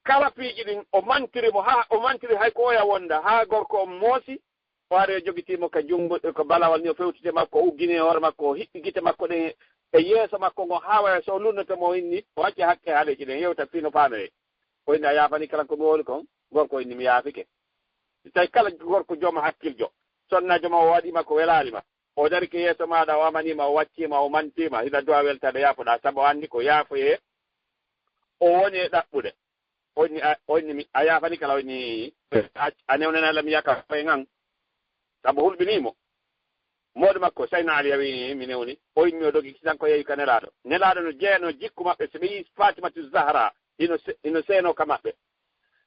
Kala piiji ɗin, o mantiri mo, haa o mantiri hay ko oya wonda, haa gorko on moosi, o ari o jogitii mo ka junngo, ko balawal ni, o fewtiti makko, o uggini e hoore makko, o hiɓɓi gite makko ɗen e yeeso makko ngon, haa waya so o lunnoto mo o inni, o acca hakke haaleeji ɗen, yewta fii no faamere. O inni, "A yaafani kala ko mi wowli kon?" Gorko inni, "Mi yaafike." Si tawi kala gorko jooma hakkiljo, sonnaajo ma o waɗii ma ko welaali ma, o darike yeeso maaɗa, o amanii ma, o waccii ma, o mantii ma, hiɗa du'a weltaade yaafoɗaa, sabu o anndi ko yaafoyee o woni e ɗaɓɓude. O inni, a, o inni mi, a yaafani kala, o inni, a, a newnanay lam yaka koye ngan. Sabu hulɓinii mo. Moodi makko, Seydina Ali, a wi'i, mi newni. O immi, o dogi kisan ko yehi ka Nelaaɗo. Nelaaɗo no jeyano jikku maɓɓe, si ɓe yi'i Faatimatu Zahra, hino se-, hino seenoo ka maɓɓe.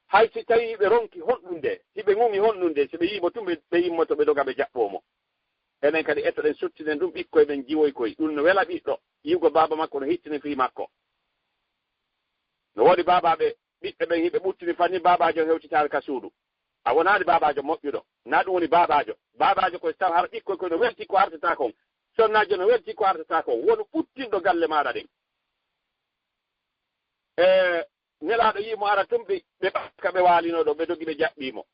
Hay si tawii ɓe ronki honɗunde, si ɓe ŋuŋi honɗunde, si ɓe yi'i mo tun, ɓe, ɓe immoto, ɓe doga, ɓe jaɓɓoo mo. Enen kadi etoɗen, suttinen ɗum ɓikkoy ɓen, jiwoykoy. Ɗum no wela ɓiɗɗo, yi'ugo baaba makko no hittini fii makko. No woodi baabaaɓe, ɓiɓɓe ɓen hiɓe ɓuttini fanni baabaajo hewtitaare ka suudu. A wonaali baabaajo moƴƴuɗo. Na ɗum woni baabaajo. Baabaajo ko taw hara ɓikkoy koy no welti ko artata kon. Sonnaajo no welti ko artata kon. Wonu ɓuttinɗo galle maaɗa ɗen. E Nelaaɗo yi'i mo ara tun, ɓe, ɓe ɓaka ɓe waalino ɗo, ɓe dogi ɓe jaɓɓii mo.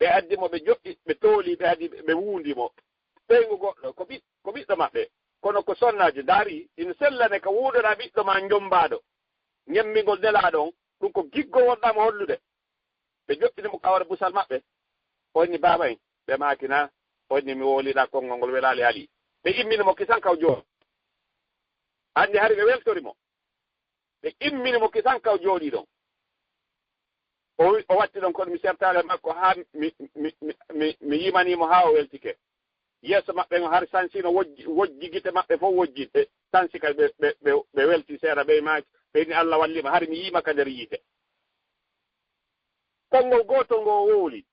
Ɓe addi mo, ɓe joɗɗi, ɓe tooli, ɓe addi, ɓe wuundi mo. Ɓeyngu goɗɗo, ko ɓi-, ko ɓiɗɗo maɓɓe. Kono ko sonnaajo, ndaari, ina sellane ka wuudoɗaa ɓiɗɗo ma njombaaɗo. Ñemmingol Nelaaɗo on, ɗum ko giggo wonɗaa mo hollude. Ɓe joɗɗini mo ka hoore busal maɓɓe. O inni, "Baaba en?" Ɓe maaki, "Na." O inni, "Mi wooliɗaa konngol ngol welaali Ali." Ɓe immini mo kisan kaw jooni. Anndi hari ɓe weltori mo. Ɓe immini mo kisan kaw jooɗii ɗon. O wi-, o watti ɗon, kono mi sertaali e makko haa mi, mi, mi, mi, mi yimanii mo haa o weltike. Yeeso maɓɓe ngo hari sansi no wojji, wojji gite maɓɓe fof wojji. Ɓe sansi kadi ɓe, ɓe, ɓe, ɓe welti seeɗa, ɓe maaki, ɓe ni, "Allah walli ma, hari mi yiima ka nder yiite." Konngol gootol ngo o wowli.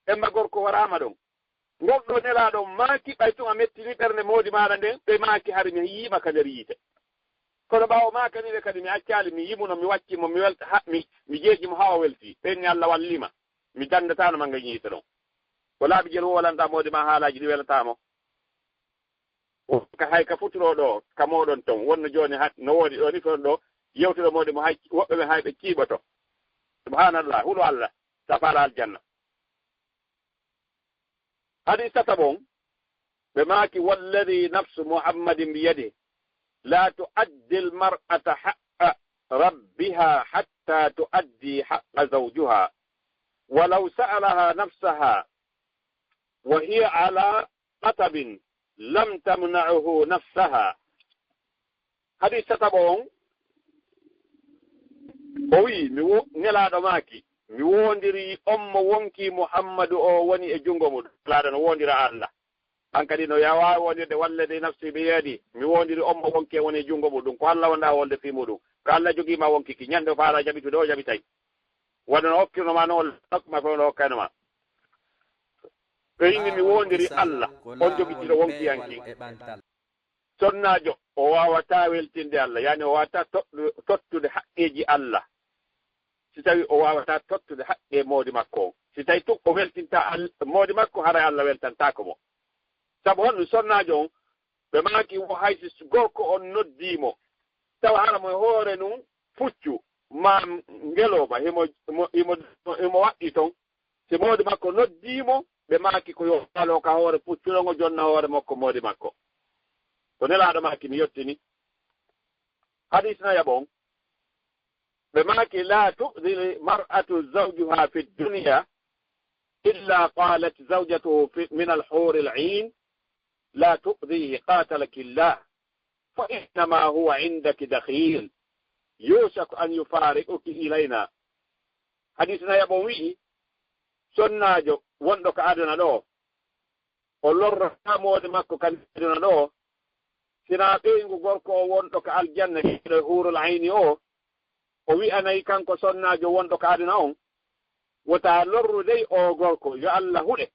Emma gorko waraama ɗon. Ngol ɗoo Nelaaɗo on maaki, ɓay tun a mettini ɓernde moodi maaɗa nden, ɓe maaki, "Hari mi yiima ka nder yiite." Kono ɓaawo maakani ɓe kadi, mi accaali, mi yimuno, mi wacci mo, mi welta, ha, mi, mi jeeji mo haa o welti. Ɓe inni, "Allah walli ma. Mi danndataano ma nga yiite ɗon." Ko laabi jelu wolanɗaa moodi ma haalaaji ɗi welataa mo. O ka hay ka futuro ɗo, ka mooɗon ton. Wonno jooni ha, no woodi ɗo ni, fewndo ɗo, yewtuɗo moodi mo hay, woɓɓe ɓe hay ɓe ciiɓoto. Subhanallah, hulu Allah, sa faala aljanna. Hadis tataɓo on, ɓe maaki, "Walladhi nafsu Muhammadin biyadihi, la tu'addi al-mar'atu haqqa rabbiha hatta tu'addi haqqa zawjiha, walaw sa'alaha nafsaha, wa hiya ala qatabin, lam tamna'uhu nafsaha." Hadis tataɓo on, o wi'i, mi wo-, Nelaaɗo maaki, mi woondirii on mo wonkii Muhammadu o woni e junngo mum. Nelaaɗo no woondira Allah. An kadi no ya waawi wonirde, "Walladi nafsi bi yadi", mi wondiri on mo wonki e woni e junngo muɗum. Ko Allah wonɗaa wonde fii muɗum. Ko Allah jogii ma wonki ki. Ñande o faala jaɓitude, o jaɓitay. Wano no okkirno ma, no o okkirno ma, ko no okkayno ma. Ɓe inni mi wondiri Allah, on jogitiiɗo wonki an ki. Sonnaajo, o waawataa weltinde Allah, yani o waawataa toɗɗu-, tottude haqqeeji Allah. Si tawi o waawataa tottude haqqe moodi makko on. Si tawi tun o weltinta Al-, moodi makko, haray Allah weltantaako mo. Sabu honɗum? Sonnaajo on, ɓe maaki wo hay si gorko on noddii mo, tawa hara mo e hoore nun puccu, maa ngelooba, himo, himo, himo, himo waɗɗii ton. Si moodi makko noddii mo, ɓe maaki ko yo waalo ka hoore puccu ɗon, o jonna hoore makko moodi makko. Ko Nelaaɗo maaki, mi yottini. Hadiis nayaɓo on, ɓe maaki, "La tu'dhi mar'atu zawjuha fi dunya illa qalat zawjatuhu fi, min al-huri al-'ain, la tu'dhihi qatalaki Allah, fa innama huwa 'indaki dakhil, yushaku an yufariquki ilayna." Hadiis nayaɓo on wi'i, sonnaajo wonɗo ka aduna ɗo, o lorrataa moodi makko ka aduna ɗo, sinaa ɓeyngu gorko o wonɗo ka aljanna, e huurul ayni o, o wi'anay kanko sonnaajo wonɗo ka aduna on, wota lorru dey o gorko, yo Allah huɗe.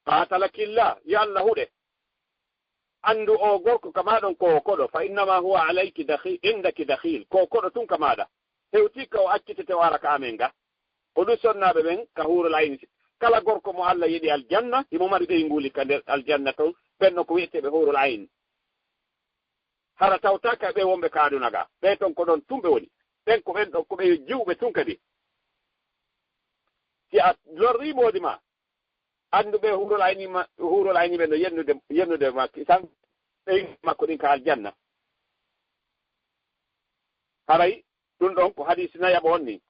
Qatalakillah, yo Allah huɗe. Anndu o gorko ka maaɗon ko koɗo, fa innama huwa alayki dakhi-, indaki dakhil, ko koɗo tun ka maaɗa. Hewti ka o accitete o ara ka amen ga. Ko ɗum sonnaaɓe ɓen ka huurul ayni. Kala gorko mo Allah yeɗi aljanna, himo mari ɓeynguuli ka nder aljanna ton, ɓen no ko wi'eteeɓe huurul ayni. Hara tawtaaka ɓe wonɓe ka aduna ga. Ɓe ton ko ɗon tun ɓe woni. Ɓen ko ɓen ɗon ko ɓe jiwɓe tun kadi. Si a lorri moodi ma, anndu ɓe huurul ayni ma, huurul ayni ɓe no yennude, yennude makki tan, ɓe makko ɗin ka aljanna. Haray ɗum ɗon ko hadiisi nayaɓo on ni.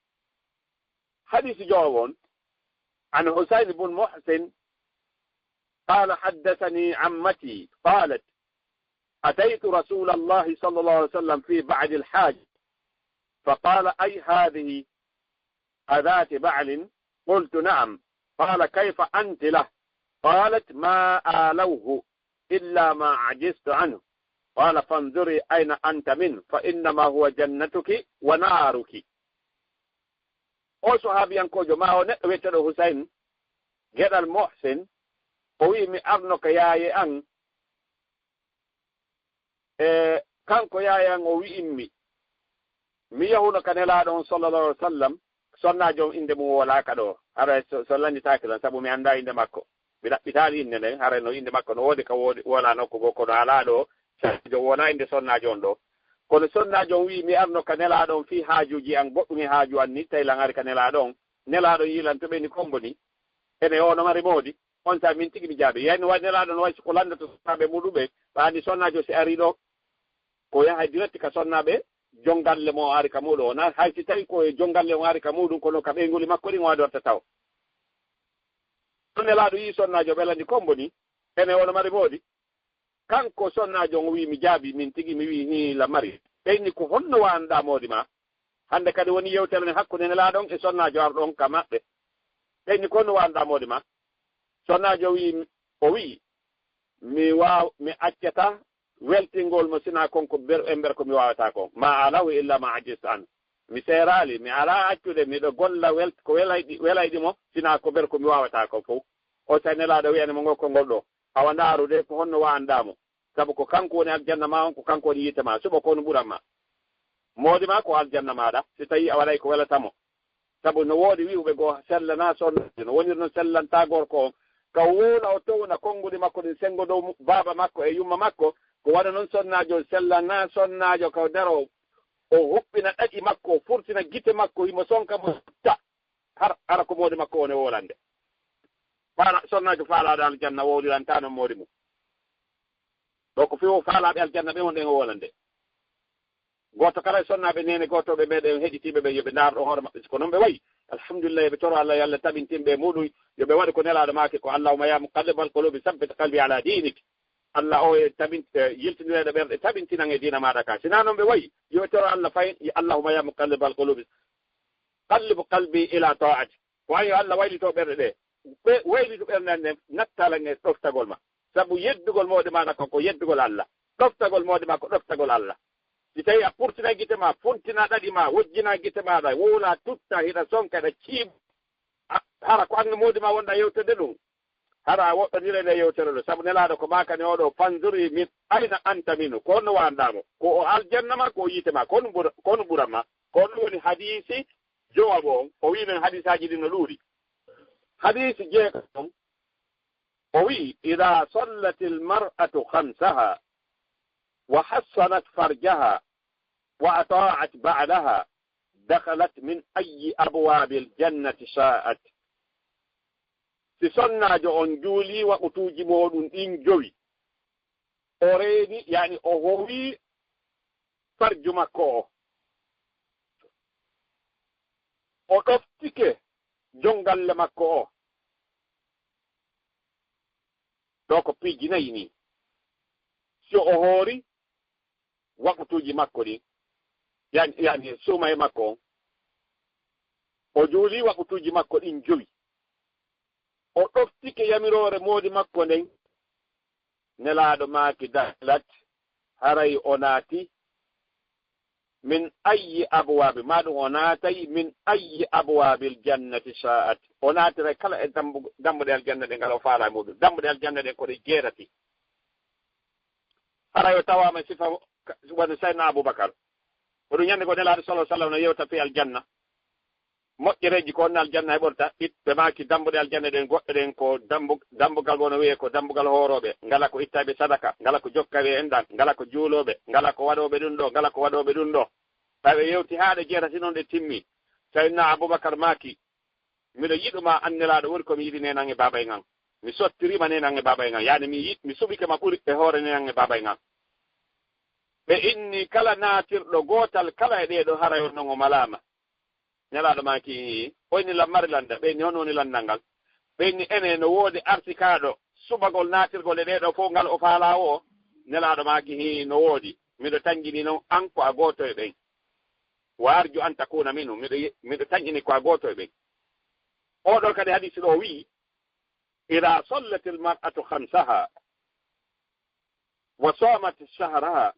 Hadiisi jowo on, عن حسين بن محصن قال: حدثني عمتي قالت: أتيت رسول الله صلى الله عليه وسلم في بعض الحاجة، فقال: أي هذه أذات بعل؟ قلت: نعم. قال: كيف أنت له؟ قالت: ما آلوه إلا ما عجزت عنه. قال: فانظري أين أنت منه، فإنما هو جنتك ونارك. O sahabiyankoojo, ma o neɗɗo wi'eteeɗo Husayn, geɗal Muhsin, o wi'i, mi arno ka yaaye an, e kanko yaaye an o wi'immi, mi yahuno ka Nelaaɗo on sallallahu alaihi wa sallam, sonnaajo on innde mum wolaaka ɗo, haray so, so lannditaaki lan, sabu mi anndaa innde makko. Mi ɗaɓɓitaali innde nden, haray no innde makko no woodi ka woodi, wolaa nokku goo, kono alaa ɗo, sonnaajo wonaa innde sonnaajo on ɗo. Kono sonnaajo on wi'i, mi arno ka Nelaaɗo on fii haajuuji an, goɗɗum e haaju an ni, tawi lan ari ka Nelaaɗo on. Nelaaɗo on yi'i lan to ɓe ni kombo ni. Ene o no mari moodi. On saa'i min tigi mi jaabii. Yaani no waɗi Nelaaɗo no waɗi si ko lanndoto sonnaaɓe muuɗum ɓe, ɓe anndi sonnaajo si arii ɗo, ko yahay direct ka sonnaaɓe jongalle mo o ari ka muuɗum o. Na hay si tawi ko e jongalle o ari ka muuɗum, kono ka ɓeynguuli makko ɗin o adorta taw. Ɗum Nelaaɗo yi'i sonnaajo ɓe lanndi kombo ni, ene o no mari moodi. Kanko sonnaajo on wi'i, mi jaabii min tigi, mi wi'i, hii, la mari. Ɓe inni, ko honno wa'anɗaa moodi ma? Hannde kadi woni yewtere nden hakkunde Nelaaɗo on e sonnaajo arɗo on ka maɓɓe. Ɓe inni, ko honno wa'anɗaa moodi ma? Sonnaajo wi'i, o wi'i, mi waaw-, mi accataa weltingol mo sinaa kon ko ber-, embere ko mi waawataa kon. Ma alahu illa ma ajistu an. Mi seeraali, mi alaa accude, miɗo golla wel-, ko welayɗi, welayɗi mo, sinaa ko ber ko mi waawataa kon fow. O sa Nelaaɗo wi'ani mo ngol konngol ɗo. Awa ndaaru de, ko honno wa'anɗaa mo? Sabu ko kanko woni aljanna maa on, ko kanko woni yiite maa. Suɓo ko honno ɓuran ma? Moodi maa ko aljanna maaɗa, si tawii a waɗay ko welata mo. Sabu no woodi wi'uɓe goo, sellanaa sonnaajo, no woniri non sellantaa gorko on. Ka o wowla, o towna konguɗi makko ɗin, senngo dow mu-, baaba makko e yumma makko. Ko wano non sonnaajo on sellanaa sonnaajo, ka o daro, o huɓɓina ɗaɗi makko, o furtina gite makko, himo sonka mo sutta. Har, hara ko moodi makko on e wowlande. Faala, sonnaajo faalaaɗo aljanna wowlirantaa non moodi mum. Ɗo ko fewo faalaaɓe aljanna ɓe wonɗen o wowlande. Gooto kala e sonnaaɓe neene gootooɓe meɗen heɗitiiɓe ɓe, yo ɓe ndaar ɗo hoore maɓɓe, si ko non ɓe wayi. Alhamdulillah, yo ɓe toro Allah, yo Allah tabintin ɓe e muɗum, yo ɓe waɗu ko Nelaaɗo maaki ko, "Allahumma ya muqallibal qulubi sabbit qalbi ala dinik." Allah o e tabin-, e yiltindireeɗo ɓerɗe, tabintinan e diina maaɗa ka. Si naa non ɓe wayi, yo ɓe toro Allah fayin, "Allahumma ya muqallibal qulubi, qallib qalbi ila ta'atik." Ko an yo Allah waylito ɓerɗe ɗe. Ɓe waylitu ɓernde an nden, nattalan e ɗoftagol ma. Sabu yeddugol moodi maaɗa ko, ko yeddugol Allah. Ɗoftagol moodi ma ko ɗoftagol Allah. Si tawi a purtina gite ma, funtina ɗaɗi ma, wojjina gite maaɗa, wowla tutta, hiɗa sonka, hiɗa ciiba. A, hara ko an e moodi ma wonɗa yewtede ɗum. Hara a woɗɗonire nde yewtere ɗo. Sabu Nelaaɗo ko maakani oɗo, "Fanzuri min ayna anta minu." Ko honno waanɗaa mo? Ko o aljanna ma, ko o yiite ma? Ko honno ɓura, ko honno ɓura ma? Ko honno woni hadiisi jowaɓo on? O wi'i men hadiisaaji ɗin no ɗuuɗi. Hadiisi jeeɗiɗo on, o wi'i, "Idaa sallatil mar'atu khamsaha, wa hassanat farjaha, wa ata'at ba'laha, dakhalat min ayyi abwabil jannati sha'at." Si sonnaajo on juulii waqtuuji mooɗum ɗin jowi, o reeni, yani o howi farju makko o, o ɗoftike jongalle makko o, ɗo ko piiji nayi ni. Si o hoori waqtuuji makko ɗin, yani, yani suumaye makko on, o juuli waqtuuji makko ɗin jowi, o ɗoftike yamiroore moodi makko nden, Nelaaɗo maaki, "Dakhalat," haray o naati, "min ayyi abwaabi," maa ɗum o naatay, "min ayyi abwaabil jannati sha'at." O naatiray kala e dambu-, dambuɗe aljanna ɗen ngal o faalaa e muɗum. Dambuɗe aljanna ɗen ko ɗe jeetati. Haray o tawaama sifa ka-, wano Sayyidina Abubakar. Ko ɗum ñande ko Nelaaɗo sallallahu alaihi wasallam no yewta fi aljanna. Moƴƴereeji ko honno aljanna heɓorta? It-, ɓe maaki dambuɗe aljanna ɗen, goɗɗe ɗen ko dambu-, dambugal wano wi'ee ko dambugal hoorooɓe, ngala ko ittayɓe sadaka, ngala ko jokkayɓe enɗan, ngala ko juulooɓe, ngala ko waɗooɓe ɗum ɗo, ngala ko waɗooɓe ɗum ɗo. Ɓay ɓe yewti haa ɗe jeetati non ɗe timmi. Sayyidina Abubakar maaki, "Miɗo yiɗu ma an Nelaaɗo, woni ko mi yiɗi neenan e baabay ngan. Mi sottiriima neenan e baabay ngan. Yani mi yiɗ-, mi suɓike ma ɓuri e hoore neenan e baabay ngan." Ɓe inni kala naatirɗo gootal kala e ɗee ɗoo haray on non o malaama. Nelaaɗo maaki, "O inni lan mari lannda." Ɓe inni, "Hono woni lanndal ngal?" Ɓe inni, "Ene no woodi arsikaaɗo suɓagol naatirgol e ɗee ɗoo fow ngal o faalaa o?" Nelaaɗo maaki, "Hii, no woodi. Miɗo tanƴini non an ko a gooto e ɓen. Wa arju an takuna minhu. Miɗo ye-, miɗo tanƴini ko a gooto e ɓen." Oo ɗoo kadi hadiisi ɗoo wi'i, "Idaa sallatil mar'atu khamsaha, wa samat shahraha,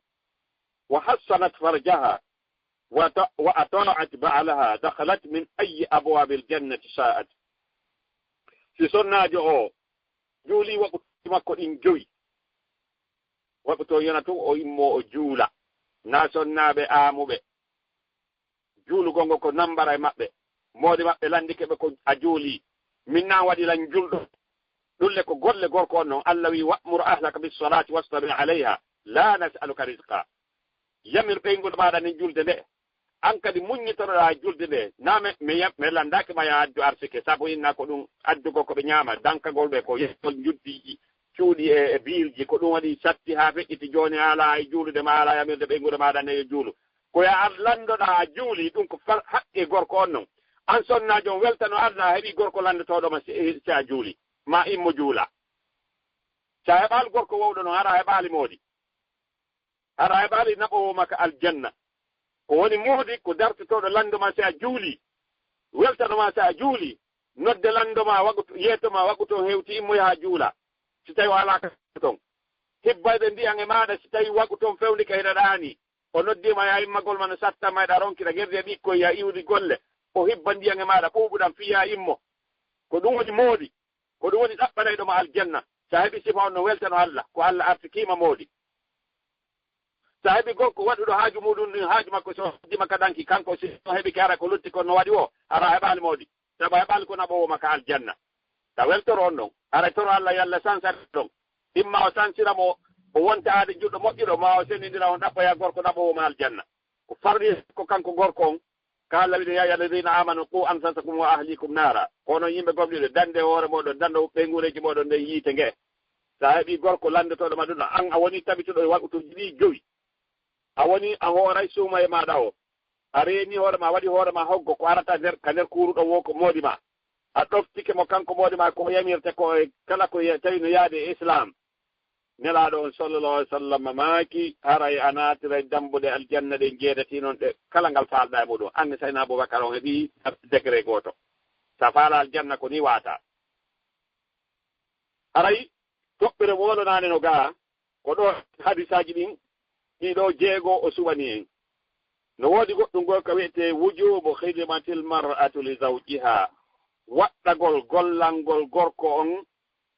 wa hassanat farjaha, wa ta-, wa ata'at ba'laha, dakhalat min ayyi abwabil jannati sha'at." Si sonnaajo o juuli waqtuuji makko ɗin jowi, waqtu o yona tun o immo o juula. Na sonnaaɓe aamuɓe. Juulugol ngol ko nambara e maɓɓe. Moodi maɓɓe lanndike ɓe ko a juulii. Min na waɗi lan julɗo. Ɗum le ko golle gorko on non. Allah wi, "Wa'mur ahlaka bis salati wastabir alayha. La nas'aluka rizqa." Yamir ɓeynguɗo maaɗa nden julde nde. An kadi muññitoroɗaa julde nde. Na me, me, me lanndaaki ma ya addu arsike. Sabu inna ko ɗum addugol ko ɓe ñaama. Dankagol ɓe ko yettol njuddiiji, cuuɗi e, e biilji. Ko ɗum waɗi satti haa feƴƴiti jooni a alaa e juulude ma, a alaa yamirde ɓeynguɗo maaɗa nde yo juulu. Ko yo ar lanndoɗaa a juuli, ɗum ko fal-, haqqe gorko on non. An sonnaajo on weltano Allah a heɓi gorko lanndotooɗo ma si, si a juuli. Ma immo juula. Si a heɓaali gorko wowɗo non, hara a heɓaali moodi. Hara a heɓaali naɓoowo ma ka aljanna. Ko woni moodi ko dartotooɗo lanndo ma si a juuli. Weltano ma si a juuli. Nodde lanndo ma, waɗu, yeeto ma, waɗu toon hewti, immo yaha juula. Si tawi o alaa ka ton. Hibbayɓe ndiyan e maaɗa, si tawi waɗu toon fewndike hiɗa ɗaani. O noddiima ya immagol ma no sattanma, eɗa ronkira gerdi e ɓikkoy ya iwdi golle. O hibba ndiyan e maaɗa ɓuuɓuɗan fii ya immo. Ko ɗum woni moodi. Ko ɗum woni ɗaɓɓanayɗo ma aljanna. Si a heɓi sifa on no weltano Allah, ko Allah artikiima moodi. Si a heɓi gorko waɗuɗo haaju muɗum ndin, haaju makko si o heddima ka danki, kanko si o heɓike hara ko lutti kon no waɗi o, hara a heɓaali moodi. Sabu a heɓaali ko naɓoowo ma ka aljanna. Ta weltoro on ɗon. Haray toro Allah yalla sansare ɗon. Imma o sansira mo, o wonta aade juɗɗo moƴƴuɗo, ma o senindira on ɗaɓɓoya gorko naɓoowo ma aljanna. Ko farri ko kanko gorko on, ka Allah wiɗo, "Ya ayyuhal ladina amanu qu anfusakum wa ahlikum nara." Kono yimɓe gomɗiɓe, dande hoore moɗon, dando ɓeynguureeji moɗon nden yiite nge. Sa heɓi gorko lanndotooɗo ma ɗum, an a woni tabituɗo e waqtuuji ɗi jowi. A woni a hooray suumaye maaɗa o. A reeni hoore ma, waɗi hoore ma hoggo ko arata nder, ka nder kuuruɗo wo ko moodi ma. A ɗoftike mo kanko moodi ma ko o yamirte ko e kala ko ye-, tawi no yaade e Islam. Nelaaɗo on sallallahu alaihi wasallam maaki, haray a naatiray dambuɗe aljanna ɗen jeetati non ɗe kala ngal faalɗa e muɗum. Anne Sayna Abubakar on heɓi degré gooto. Sa faala aljanna ko ni waata. Haray Toɓɓere mo wolonaande no gaa, ko ɗo hadisaaji ɗin ɗiɗo jeego o suɓani en. No woodi goɗɗum goo ka wi'etee wujubu khidmatil mar'atu li zawjiha, waɗɗagol gollangol gorko on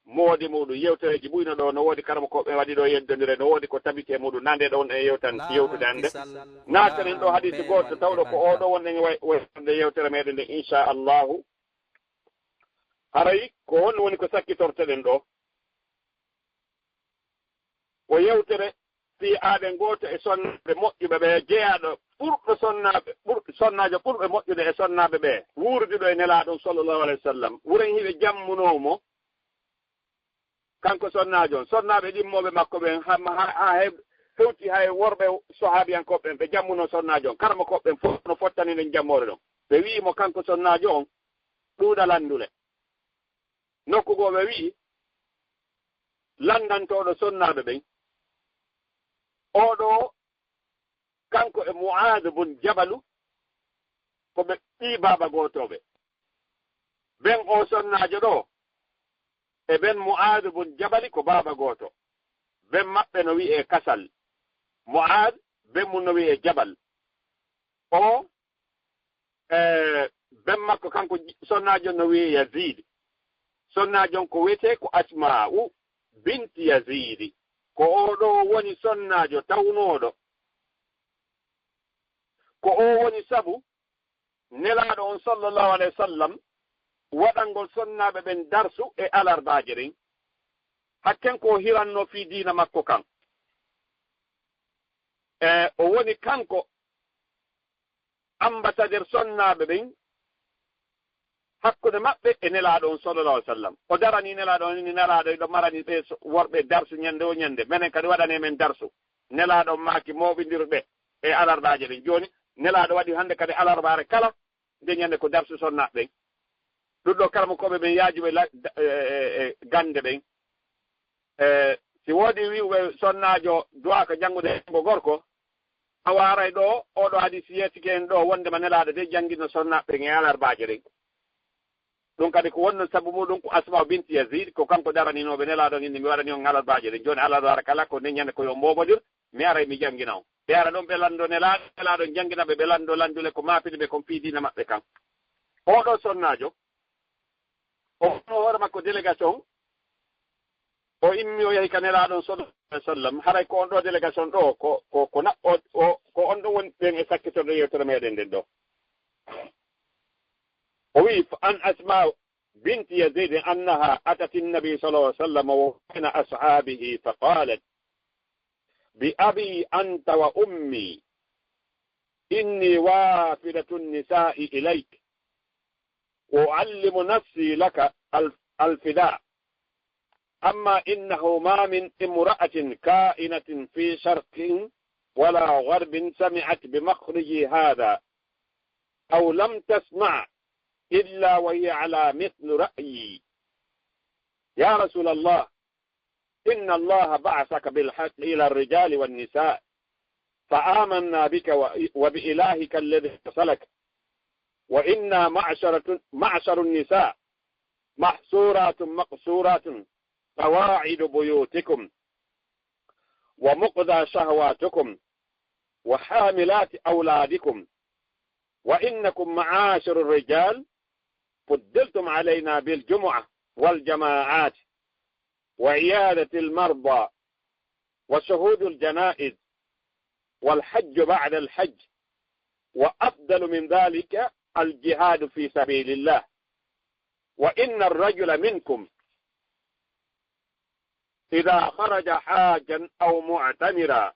moodi muɗum. Yewtereeji buy no ɗo, no woodi karamokooɓe waɗi ɗo yeddondire, no woodi ko tabiti e muɗum. Nande ɗon e yewtan, yewtude hannde. Naatanen ɗo hadisi gooto tawɗo ko oo ɗo wonɗen e way-, wayrande yewtere meɗen nde, inchallahu. Haray ko honno woni ko sakkitorteɗen ɗo? Ko yewtere fii aaden gooto e sonnaaɓe moƴƴuɓe ɓe, jeyaaɗo ɓurɗo sonnaaɓe, ɓur-, sonnaajo ɓurɓe moƴƴude e sonnaaɓe ɓe, wuurduɗo e Nelaaɗo on sallallahu alayhi wa sallam. Wuren hiɓe jammunoo mo, kanko sonnaajo on. Sonnaaɓe ɗimmooɓe makko ɓen, ha, ha, ha he-, hewti hay worɓe sohaabiyankooɓe ɓen, ɓe jammunoo sonnaajo on. Karamokooɓe ɓen fof no fottani nden jammoore ɗon. Ɓe wi'i mo kanko sonnaajo on, ɗuuɗa lanndule. Nokku goo ɓe wi'i, lanndantooɗo sonnaaɓe ɓen, oo ɗoo, kanko e Mu'aadu bun Jabalu, ko ɓe ɓii baaba gootooɓe. Ben oo sonnaajo ɗoo, e ben Mu'aadu bun Jabali ko baaba gooto. Ben maɓɓe no wi'ee Kasal. Mu'aad, ben mun no wi'ee Jabal. O, e, ben makko kanko j-, sonnaajo no wi'ee Yaziid. Sonnaajo on ko wi'etee ko Asmaa'u binti Yaziidi. Ko oo ɗoo woni sonnaajo tawnooɗo. Ko oo woni sabu Nelaaɗo on sallallahu alayhi wa sallam waɗangol sonnaaɓe ɓen darsu e alarbaaje ɗen. Hakken ko o hiranno fii diina makko kan. E, o woni kanko ambassadeur sonnaaɓe ɓen hakkunde maɓɓe e Nelaaɗo on sallallahu alayhi wa sallam. O darani Nelaaɗo on, ni Nelaaɗo hiɗo marani ɓe so-, worɓe darsu ñande o ñande. Menen kadi waɗane men darsu. Nelaaɗo on maaki mooɓindirɓe e alarbaaje ɗen. Jooni, Nelaaɗo waɗi hannde kadi alarbaare kala nde ñande ko darsu sonnaaɓe ɓen. Ɗum ɗo karamokooɓe ɓen yaajuɓe la-, da-, e, e, e, gannde ɓen. E, si woodi wi'uɓe sonnaajo duwaaka janngude mo gorko, awa aray ɗo, oo ɗo hadisi yeetike en ɗo, wonndema Nelaaɗo de janngino sonnaaɓe ɓen e alarbaaje ɗen. Ɗum kadi ko wonno sabu muɗum ko Asma'u binti Yaziid, ko kanko daraninooɓe Nelaaɗo on, inni mi waɗani on alarbaaje ɗen. Jooni alarbaare kala ko nde ñande ko yo mooɓondir, mi aray mi janngina on. Ɓe ara ɗon ɓe lanndo Nelaaɗo, Nelaaɗo on janngina ɓe, ɓe lanndo lanndule ko maapini ɓe kon fii diina maɓɓe kan. Oo ɗo sonnaajo, o wonno hoore makko délégation, o immi o yahi ka Nelaaɗo on sallallahu alayhi wa sallam. Haray ko on ɗo délégation ɗo, ko, ko, ko na-, o, o, ko on ɗo woni ɓen e sakkitorde yewtere meɗen nden ɗo. O wi'i, an Asma binti Yazid annaha atati nabi sallallahu alayhi wa sallam wa bayna ashabihi fa qalat, bi abi anta wa ummi, inni wafidatu nisa'i ilayk. أعلم نفسي لك الف-، الفداء. أما إنه ما من امرأة كائنة في شرق ولا غرب سمعت بمخرجي هذا أو لم تسمع إلا وهي على مثل رأيي. يا رسول الله، إن الله بعثك بالحق إلى الرجال والنساء، فآمنا بك و-، وبإلهك الذي أرسلك، وإنا معشرة، معشر النساء محصورات مقصورات قواعد بيوتكم ومقضى شهواتكم وحاملات أولادكم، وإنكم معاشر الرجال فضلتم علينا بالجمعة والجماعات وعيادة المرضى وشهود الجنائز والحج بعد الحج، وأفضل من ذلك الجهاد في سبيل الله. وإن الرجل منكم إذا خرج حاجا أو معتمرا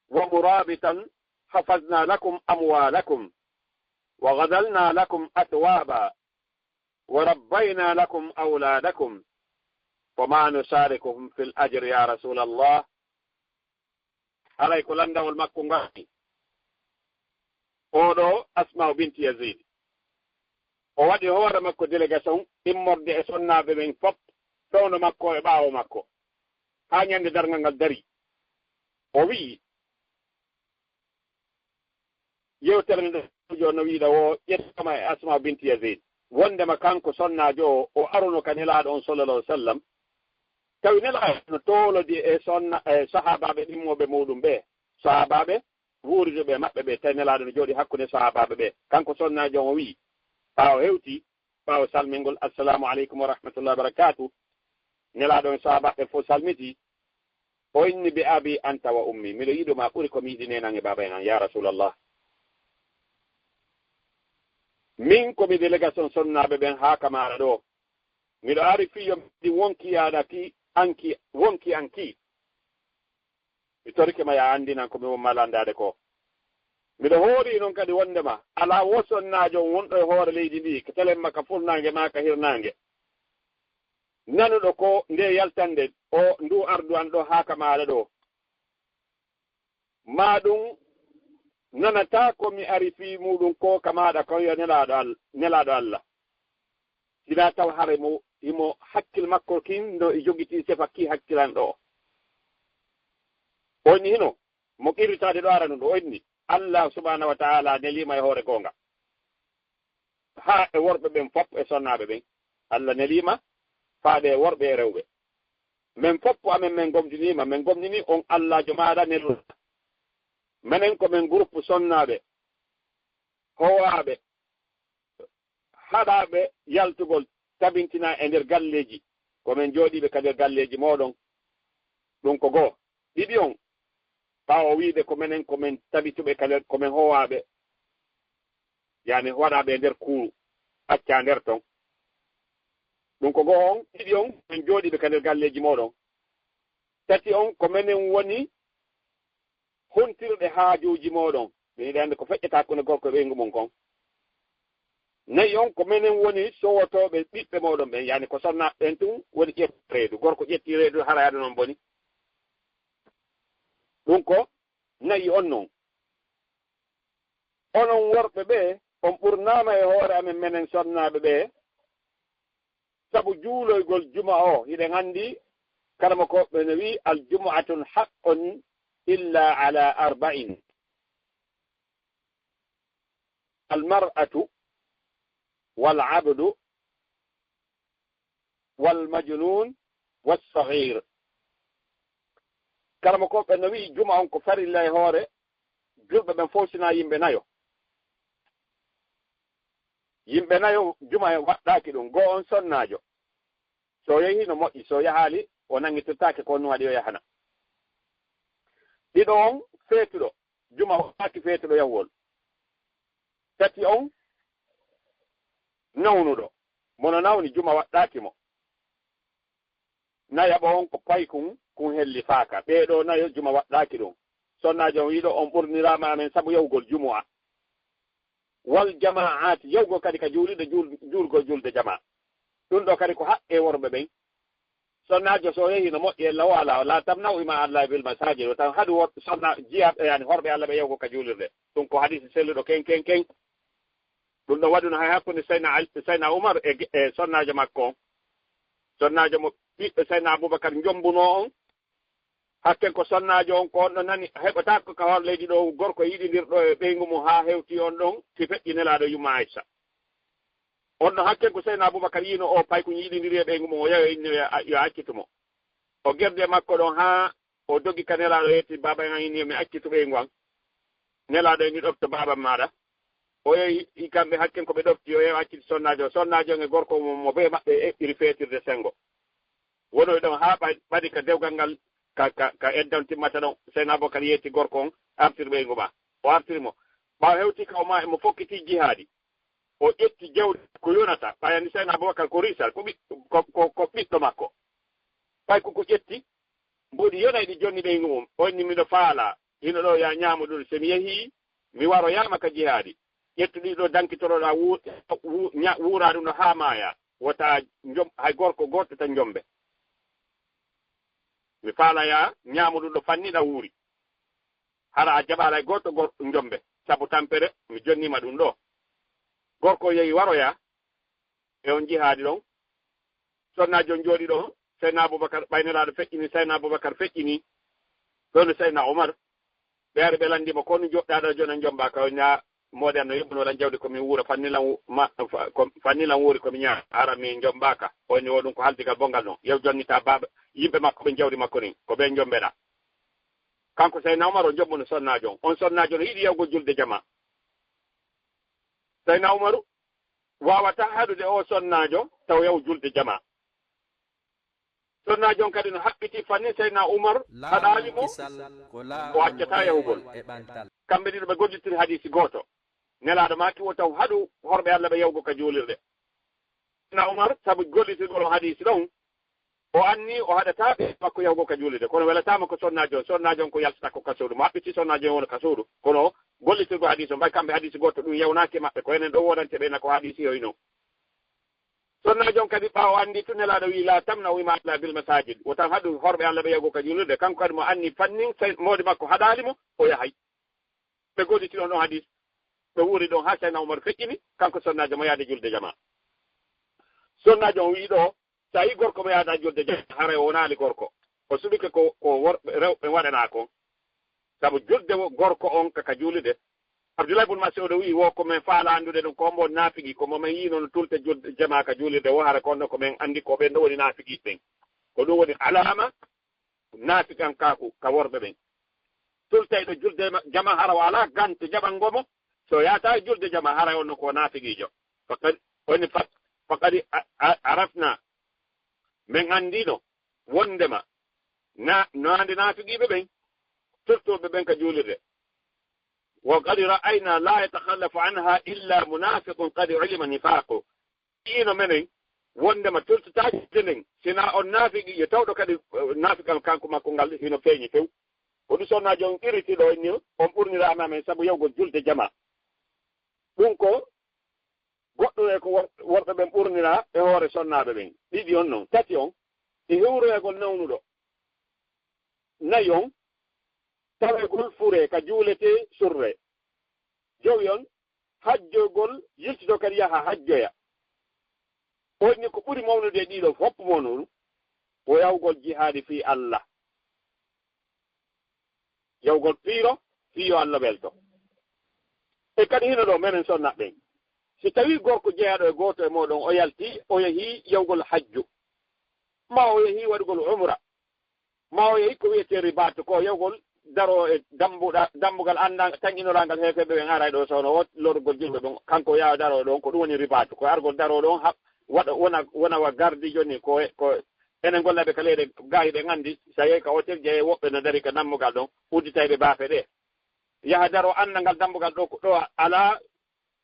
ومرابطا حفظنا لكم أموالكم وغزلنا لكم أثوابا وربينا لكم أولادكم وما نشاركهم في الأجر يا رسول الله. Haray ko lanndawol makko ngarti. Oo ɗo Asma'u binti Yazid. O waɗi hoore makko délégation immorde e sonnaaɓe ɓen fop, fewndo makko e ɓaawo makko, haa ñande darngal ngal darii. O wi'i, yewtere nde jo no wi'uɗaa o ƴettaama e Asma'u binti Yazid, wonndema kanko sonnaajo o, o aruno ka Nelaaɗo on sallallahu alayhi wa sallam, Tawi Nelaaɗo no toolodi e sonna, e sahaabaaɓe ɗimmoɓe muuɗum ɓe, sahaabaaɓe wuuriduɓe e maɓɓe ɓe, tawi Nelaaɗo no jooɗii hakkunde sahaabaaɓe ɓe. Kanko sonnaajo on o wi'i, ɓaawo hewti, ɓaawo salmingol, "Assalaamu aleykum wa rahmatullahi wa barakaatu." Nelaaɗo on sahaabaaɓe fof salmiti, o inni, "Bi abi anta wa ummi, miɗo yiɗu ma ɓuri ko mi yiɗi neenan e baaba en an, ya Rasulallah. Min ko mi délégation sonnaaɓe ɓen haa ka maaɗa ɗoo. Miɗo ari fii yo mi wonki aɗa ki, anki, wonki anki. Mi torike ma ya anndinan ko mi won malandaade ko. Miɗo hoori non kadi wondema alaa wo sonnaajo on wonɗo e hoore leydi ndi, ka telemma, ka furnaange maa ka hirnaange, nanuɗo ko nde yaltande o ndu ardu an ɗo haa ka maaɗa ɗo. Maa ɗum nanataa ko mi ari fii muuɗum ko ka maaɗa kon, yo Nelaaɗo All-, Nelaaɗo Allah. Sinaa taw hara mo, himo hakkil makko kin no e jogitii sefa ki hakkilanɗo o." O inni hino mo qirritaade ɗo aranu ɗo, o inni, "Allah subhanahu wa ta'ala neliima e hoore goonga." Haa e worɓe ɓen fof e sonnaaɓe ɓen. Allah neliima faaɓe e worɓe e rewɓe. Men fof amen men gomɗiniima, men gomɗini on Allaajo maaɗa neluɗo. Menen ko men groupe sonnaaɓe, howaaɓe, haɗaaɓe yaltugol, tabintinaa e nder galleeji. Ko men jooɗiiɓe ka nder galleeji mooɗon. Ɗum ko goo. Ɗiɗi on, ɓaawo wiide ko menen ko men tabituɓe ka nder, ko men howaaɓe, yani waɗaaɓe e nder kuuru, accaa nder ton. Ɗum ko goo on. Ɗiɗi on, men jooɗiiɓe ka nder galleeji mooɗon. Tati on, ko menen woni hontirɗe haajuuji mooɗon. Min hiɗa anndi ko feƴƴata hakkunde gorko e ɓeyngu mum kon. Nayi on, ko menen woni sowotooɓe ɓiɓɓe mooɗon ɓen, yani ko sonna ɓen tun woni ƴetti reedu. Gorko ƴetti reedu, hara yaade non boni. Ɗum ko nayi on non. Onon worɓe ɓe, on ɓurnaama e hoore amen, menen sonnaaɓe ɓe, sabu juuloygol juma o. Hiɗen anndi, karamokooɓe no wi'i, "Al jumu'atun haqqun illa ala arba'in. Al mar'atu wal abdu wal majnun was saghir." Karamokooɓe no wi'i, juma on ko farilla e hoore julɓe ɓen fof, sinaa yimɓe nayo. Yimɓe nayo, juma e waɗɗaaki ɗum. Goo on sonnaajo. So o yehii no moƴƴi, so o yahaali, o nanngitotaake ko honno waɗi o yahana. Ɗiɗo on feetuɗo, juma waɗɗaaki feetuɗo yahuwol. Tati on nawnuɗo, mo no nawni, juma waɗɗaaki mo. Nayaɓo on ko paykun, kun hellifaaka. Ɓee ɗoo nayo juma waɗɗaaki ɗum. Sonnaajo on wi'i ɗoo on ɓurniraama amen sabu yahugol jumu'a. Wal jama'aati, yahugol kadi ka juulirde, juul-, juulgol julde jama. Ɗum ɗoo kadi ko haqqe worɓe ɓen. Sonnaajo so o yehii no moƴƴi, ella o alaa, "La tamna'u ima Allahi bil masajid." O tan haɗu wor-, sonna jiya, yani horɓe Allah ɓe yahugol ka juulirde. Ɗum ko hadisi selluɗo ken, ken, ken. Ɗum ɗon waɗuno hay hakkunde Seyna Ali, Seyna Umar e, e sonnaajo makko on. Sonnaajo mo ɓiɗɗo Seyna Abubakar njombunoo on. Hakken ko sonnaajo on ko on ɗo nani, heɓataa ko ka hoore leydi ɗo gorko yiɗindirɗo e ɓeyngu mum haa hewti on ɗon, si feƴƴi Nelaaɗo yumma Aysa. On ɗo hakken ko Seyna Abubakar yiino o paykun yiɗindiri e ɓeyngu mum, o yahi o inni yo a-, yo accitu mo. O gerdi e makko ɗon haa o dogi ka Nelaaɗo, yetti, "Baaba en an inni yo mi accitu ɓeyngu an." Nelaaɗo en ni ɗofto baaba maaɗa. O yehi, i kamɓe hakken ko ɓe ɗofti, o yehi o acciti sonnaajo. Sonnaajo en e gorko mo, mo bee maɓɓe eɓɓiri feetirde senngo. Wonoyi ɗon haa ɓa-, ɓadi ka dewgal ngal, ka, ka, ka eddan timmata ɗon. Seyna Abubakar yetti gorko on, "Artir ɓeyngu ma." O artiri mo. Ɓaawo hewti ka o maayi, mo fokkiti jihaadi. O ƴetti jawdi ko yonata. Ɓay anndi Seyna Abubakar ko risal, ko ɓiɗ-, ko, ko, ko ɓiɗɗo makko. Ɓay ko, ko ƴetti, mboɗi yona eɗi jonni ɓeyngu mum. O inni, "Miɗo faala, hino ɗo ya ñaamu ɗum. So mi yehii, mi waroyaama ka jihaadi. Ƴettu ɗii ɗo dankitoroɗaa wu-, wu-, ña-, wuuraa ɗum ɗo haa maaya. Wota njom-, hay gorko gooto tan njombe. Mi faala ya ñaamu ɗum ɗo fanniɗa wuuri. Hara a jaɓaali hay gooto gor-, njombe. Sabu tampere, mi jonniima ɗum ɗo." Gorko yehi waroya, e on jihaadi ɗon. Sonnaajo on jooɗi ɗon, Seyna Abubakar, ɓay Nelaaɗo feƴƴini, Seyna Abubakar feƴƴini. Ɗon Seyna Umar, ɓe ari ɓe lanndi mo, "Ko no joɗɗaa ɗo jooni a jombaaka?" O wi'i, "Na, moode an no yoɓuno lan jawdi ko mi wuura, fanni lan wu-, ma, fa-, ko, fanni lan wuuri ko mi ñaama, hara mi njombaaka. O inni o ɗum ko haldigal bongal non. Yaw jonnita baaba, yimɓe makko ɓen jawdi makko nin, ko ɓen njombeɗaa. Kanko Seydina Umar o jombuno sonnaajo on. On sonnaajo no yiɗi yawgo julde jamaa. Seydina Umaru waawata haɗude o sonnaajo taw yaw julde jamaa. Sonnaajo on kadi no haɓɓiti fanni Seydina Umar haɗaali mo, o accataa yahugol. Kamɓe ɗiɗo ɓe gollitiri hadiisi gooto. Nelaaɗo maaki wo taw haɗu horɓe Alla ɓe yawgo ka juulirde. Seydina Umar, sabu gollitirgol on hadiisi ɗon, o anni o haɗataa ɓe makko yawgo ka juulirde. Kono welataama ko sonnaajo on. Sonnaajo on ko yaltata ko ka suudu. Mo haɓɓiti sonnaajo on wona ka suudu. Kono gollitirgol hadiisi on, ɓay kamɓe hadiisi gooto ɗum yawnaaki e maɓɓe. Ko enen ɗo woodante ɓe na ko hadiisi hoy non. Sonnaajo on kadi ɓaawo anndi tun Nelaaɗo wi'i, "Laa tamna'u imaa Alla bil masaajid." Wotan haɗu horɓe Alla ɓe yawgo ka juulirde. Kanko kadi mo anni fannin, sey moodi makko haɗaali mo, o yahay. Ɓe golliti on ɗon hadiis. Ɓe wuuri ɗon haa Seydina Umar feƴƴini, kanko sonnaajo mo yaade julde jamaa. Sonnaajo on wi'i ɗo, so a yii gorko mo yaada julde jamaa, haray o wonaali gorko. O suɓike ko, ko worɓe, rewɓe waɗanaa kon. Sabu julde wo-, gorko on ka, ka juulirde. Abdullahi bun Mas'ud o wi'i, wo ko men faala anndude ɗum, ko mbo naafigi, ko mo men yiino no tulta julde jamaa ka juulirde wo, hara ko on ɗon ko men anndi ko ɓen ɗo woni naafigi ɓen. Ko ɗum woni alaama naafigankaaku ka worɓe ɓen. Tultayɗo julde ma-, jamaa hara o alaa ganto jaɓango mo, so yaata e julde jamaa hara on no ko naafigiijo. Faqad, woni faq-, faqad a-, a-, arafna, men anndino wondema na, no ande naafigiiɓe ɓen, tultooɓe ɓen ka juulirde. Wa qad ra'ayna la yatakhallafu anha illa munafiqun qad ulima nifaqu. Ino menen wondema tultataake nden, sina on naafiqi, yo tawɗo kadi, eh, naafiqal kanko makko ngal hino feeñi few. Ko ɗum sonnaajo on iriti ɗo ni, on ɓurniraama men sabu yawgol julde jamaa. Ɗum ko goɗɗum e ko wor-, worɓe ɓen ɓurniraa e hoore sonnaaɓe ɓen. Ɗiɗi on non. Tati on, e hewroyagol nawnuɗo. Nayi on, tawegol furee ka juuletee surree. Jowi on, hajjogol, yiltito kadi yaha hajjoya. On ni ko ɓuri mawnude e ɗiɗo fof mo non, ko yawgol jihaadi fii Allah. Yawgol piiro, fii yo Allah welto. E kadi hino ɗo menen sonna ɓen. Si tawii gorko jeyaaɗo e gooto e mooɗon o yalti, o yehii yawgol hajju, maa o yehii waɗugol umra, maa o yehii ko wiyetee ribaatu, ko yawgol daroo e dambuɗa-, dambugal annda-, tan inoraa ngal heefeeɓe ɓen aray ɗo soono o lorugol julɓe ɓen, kanko yaa daroo ɗon, ko ɗum woni ribaatu, ko argol daroo ɗon, ha-, waɗa, wona, wona wa gardijo ni, ko, ko enen gollaɓe ka leyɗe gaayi ɗen anndi, so a yehi ka hotel, jeyee woɓɓe no dari ka dambugal ɗon, udditayɓe baafe ɗe. Yaha daroo annda ngal dambugal ɗo, ko ɗo alaa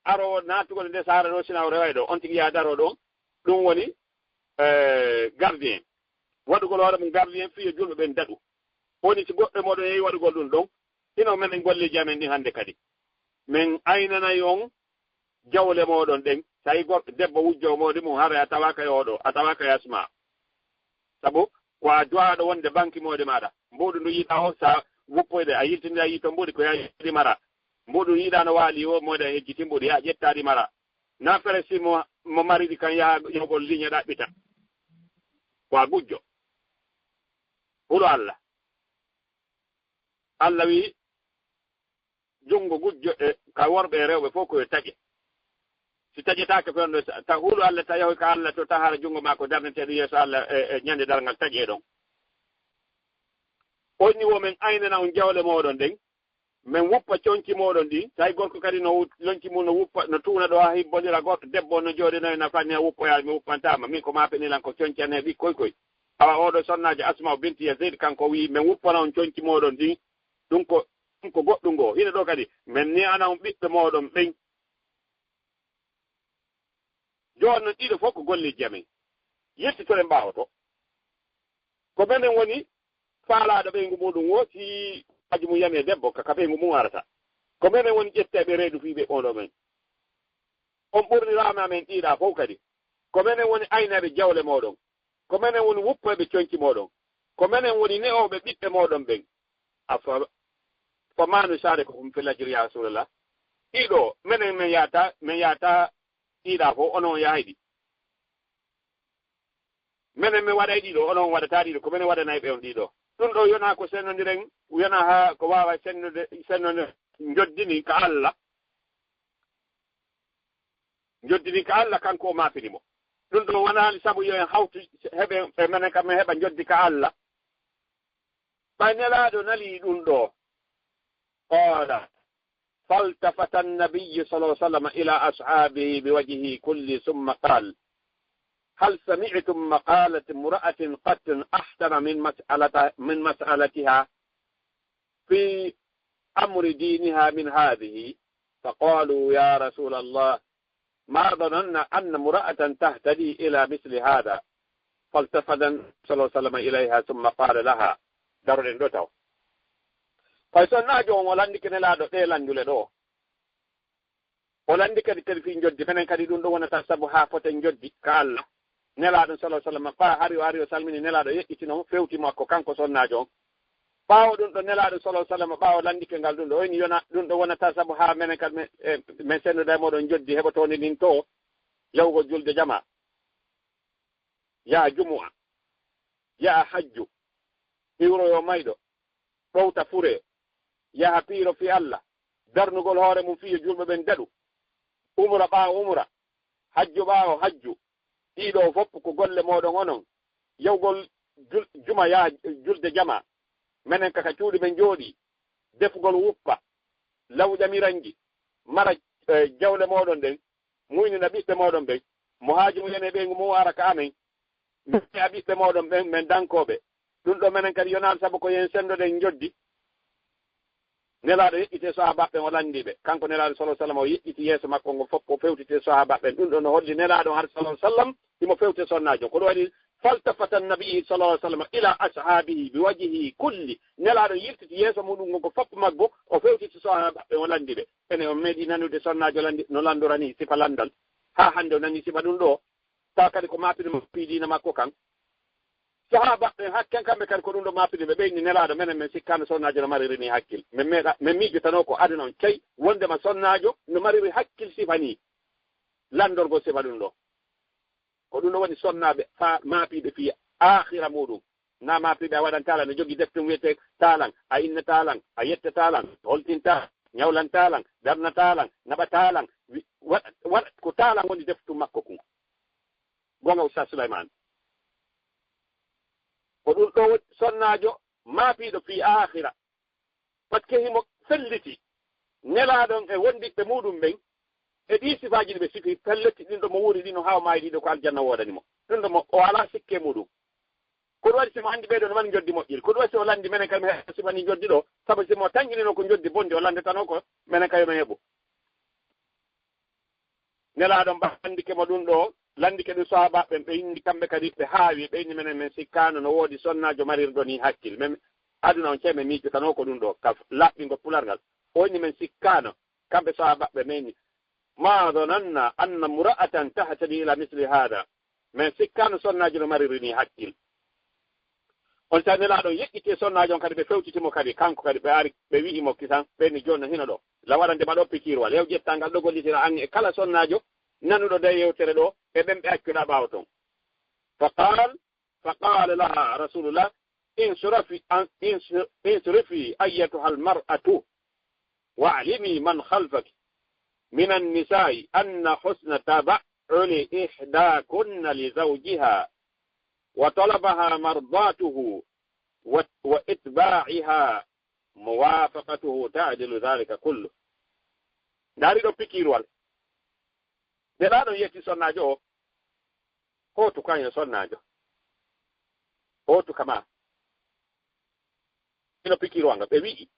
aroowo naatugol e nde saare ɗo, sina o reway ɗo, on tigi yaha daroo ɗon, ɗum woni, eh, gardien. Waɗugol hoore mum gardien fii yo julɓe ɓen daɗu. Woni si goɗɗo e mooɗon yehi waɗugol ɗum ɗon, hino menen golleeji amen ɗin hannde kadi. Men aynanay on jawle mooɗon ɗen. So a yii gorko, debbo wujjoo moodi mum, haray a tawaaka e oo ɗo, a tawaaka e Asmaa. Sabu ko a duwaaɗo wonde banki moodi maaɗa. Mbuuɗu ndu yiɗaa o, so a woppoyde, a yiltindira yiito mbuuɗi, ko yaa yiɗi mara. Mbuuɗu yiɗaa no waali o, moodi a hejjiti mbuuɗi, yaa ƴettaɗi mara. Na fere si mo, mo mariɗi kan yaa yogol liñe ɗaɓɓita. Ko a gujjo. Hulo Allah. Allah wi, junngo gujjo e ka worɓe e rewɓe fof ko yo taƴe. Si taƴetaake fewndo, ta hulu Allah, ta yahoy ka Allah to, ta hara junngo maa ko darneteeɗo yeeso Allah e, e ñande darngal taƴe ɗon. On ni wo men aynana on jawle mooɗon ɗen, men wuppa conci mooɗon ɗin. Tawi gorko kadi no wut-, lonci mum no wuppa, no tuuna ɗo haa hibbondira goɗɗo, debbo on no jooɗinoy na fanni a wuppoyaali, mi wuppantaama. Min ko maa penilan ko conci an e ɓikkoy koy. Awa oɗo sonnaajo Asma'u binti Yazid, kanko wi'i, men wuppana on conci mooɗon ɗin. Ɗum ko, ɗum ko goɗɗum goo. Hino ɗo kadi, men ni ana on ɓiɓɓe mooɗon ɓen. Jooni non ɗiɗo fof ko golleeji amen. Yettitoren ɓaawo to. Ko menen woni faalaaɗo ɓeyngu muuɗum woo, si haaju mum yami e debbo, ka, ka ɓeyngu mum arata. Ko menen woni ƴetteeɓe reedu fii ɓe ɓooɗo men. On ɓurniraama amen ɗiɗa fof kadi. Ko menen woni aynaaɓe jawle mooɗon. Ko menen woni wuppoyɓe conci mooɗon. Ko menen woni ne'ooɓe ɓiɓɓe mooɗon ɓen. A fa-, fa maa nusaarikukum fil ajri, yaa Rasuulallah. Ɗiɗo, menen men yaata, men yaata ɗiɗa fof, onon on yahayɗi. Menen men waɗay ɗiɗo, onon on waɗataa ɗiɗo, ko menen waɗanayɓe on ɗiɗo. Ɗum ɗo yonaa ko sennondiren, yonaa haa ko waawa sennude, sennonde njoddini ka Allah. Njoddi ndin ka Allah, kanko o maapini mo. Ɗum ɗo wonaali sabu yo en hawtu heɓe, e menen kam en heɓa njoddi ka Allah. Ɓay Nelaaɗo nalii ɗum ɗo. قال: فالتفت النبي صلى الله عليه وسلم إلى أصحابه بوجهه كله ثم قال: هل سمعتم مقالة امرأة قط أحسن من مسألة، من مسألتها في أمر دينها من هذه؟ فقالوا: يا رسول الله، ما ظننا أن امرأة تهتدي إلى مثل هذا. فالتفت صلى الله عليه وسلم إليها ثم قال لها. Daroɗen ɗo taw. Fay sonnaajo on o lanndike Nelaaɗo ɗee lanndule ɗo. O lanndi kadi, kadi fii njoddi, menen kadi ɗum ɗo wonata sabu haa foten njoddi ka Allah. Nelaaɗo sallallahu alaihi wasallam, ɓaa hari o ari o salmini Nelaaɗo, yeƴƴitino mo, fewti makko, kanko sonnaajo on. Ɓaawo ɗum ɗo Nelaaɗo sallallahu alaihi wasallam, ɓaawo lanndike ngal ɗum ɗo, o inni yona, ɗum ɗo wonata sabu haa menen kadi men, e, men senndoda e mooɗon njoddi heɓotoondi ndin to, yahugol julde jamaa, yaha jumu'a, yaha hajju, iwroyo mayɗo, ɗowta fure, yaha piiro fii Allah, darnugol hoore mum fii yo julɓe ɓen daɗu, umra ɓaawo umra, hajju ɓaawo hajju, ɗii ɗoo fof ko golle mooɗon onon, yahugol jul-, juma yaha julde jamaa, menen ka, ka cuuɗi men jooɗii, defugol wuppa, law ƴamiranji, mara, eh, jawle mooɗon ɗen, muynina ɓiɓɓe mooɗon ɓen. Mo haaju mum e ɓeyngu mum ara ka amen. Min e ɓiɓɓe mooɗon ɓen, men dankooɓe. Ɗum ɗo menen kadi yonaali sabu ko yo en senndoɗen njoddi. Nelaaɗo yeƴƴiti e sahaabaaɓe ɓen, o lanndii ɓe. Kanko Nelaaɗo sallallahu alaihi wasallam, o yeƴƴiti yeeso makko ngo fof, o fewtiti e sahaabaaɓe ɓen. Ɗum ɗon no holli Nelaaɗo on har sallallahu alaihi wasallam, himo fewti e sonnaajo. Ko ɗum waɗi, فالتفت النبي صلى الله عليه وسلم إلى أصحابه بوجهه كله. Nelaaɗo yiltiti yeeso muɗum ngo ko fof maggo, o fewtiti sahaabaaɓe ɓen, o lanndii ɓe. Enen on meeɗi nanude sonnaajo lanndi-, no lanndorani sifa lanndal. Haa hannde o nani sifa ɗum ɗo. Tawa kadi ko maapini mo fii diina makko kan. Sahaabaaɓe ɓen hakken kamɓe kadi ko ɗum ɗo maapini ɓe. Ɓe inni Nelaaɗo, menen men sikkaano sonnaajo no mariri ni hakkil. Men meeɗa, men miijotano ko aduna on cey, wondema sonnaajo no mariri hakkil sifa ni. Lanndorgol sifa ɗum ɗo. Ko ɗum ɗo woni sonnaaɓe faa-, maapiiɓe fii aakhira muɗum. Na maapiiɓe a waɗan taalan, no jogii defte mum wiyetee taalan, a inna taalan, a yetta taalan, holtin taalan, ñawlan taalan, darna taalan, naɓa taalan, wi-, waɗa, waɗa ko taalan woni deftu makko kun. Goonga Ustaas Sulaymaan. Ko ɗum ɗo woni sonnaajo maapiiɗo fii aakhira. Parce que himo felliti Nelaaɗo on e wondiɓɓe muɗum ɓen, e ɗii sifaaji ɗi ɓe sifi, felliti ɗin ɗo mo wuuri ɗin, o haa o maayi ɗin ɗo ko aljanna woodani mo. Ɗum ɗo mo, o alaa sikke muɗum. Ko ɗum waɗi si mo anndi ɓee ɗoo no mari njoddi moƴƴiri. Ko ɗum waɗi si o lanndi menen kadi mi heɓa sifa ni njoddi ɗo, sabu si mo tanƴinino ko njoddi bonndi, o lanndetano ko menen kadi yo men heɓu. Nelaaɗo on ba-, lanndike mo ɗum ɗo, lanndike ɗum sahaabaaɓe ɓen, ɓe inni kamɓe kadi, ɓe haawi, ɓe inni menen men sikkaano no woodi sonnaajo marirɗo ni hakkil. Men aduna on cey men miijotano ko ɗum ɗo, ka laaɓɓingol pular ngal. O inni men sikkaano, kamɓe sahaabaaɓe men inni, ما ظننا أن امرأة تهتدي إلى مثل هذا. Men sikkaano sonnaajo no mariri ni hakkil. On tan Nelaaɗo on yeƴƴiti e sonnaajo on kadi, ɓe fewtiti mo kadi, kanko kadi, ɓe ari, ɓe wi'i mo kisan, ɓe ni jooni no hino ɗo. La waɗande ma ɗo pikiiruwal, yew ƴettaa ngal ɗo gollitira an e kala sonnaajo nanuɗo nde yewtere ɗo, e ɓen ɓe accuɗaa ɓaawo ton. فقال، فقال لها رسول الله، انصرفي، انص-، انصرفي أيتها المرأة، واعلمي من خلفك من النساء أن حسن تبعل إحداكن لزوجها وطلبها مرضاته و-، وإتباعها موافقته تعدل ذلك كله. Ndaari ɗo pikiiruwal. Nelaaɗo yetti sonnaajo o. Hootu kan yo sonnaajo. Hootu kama. Ino pikiiruwal ngal. Ɓe wi'i,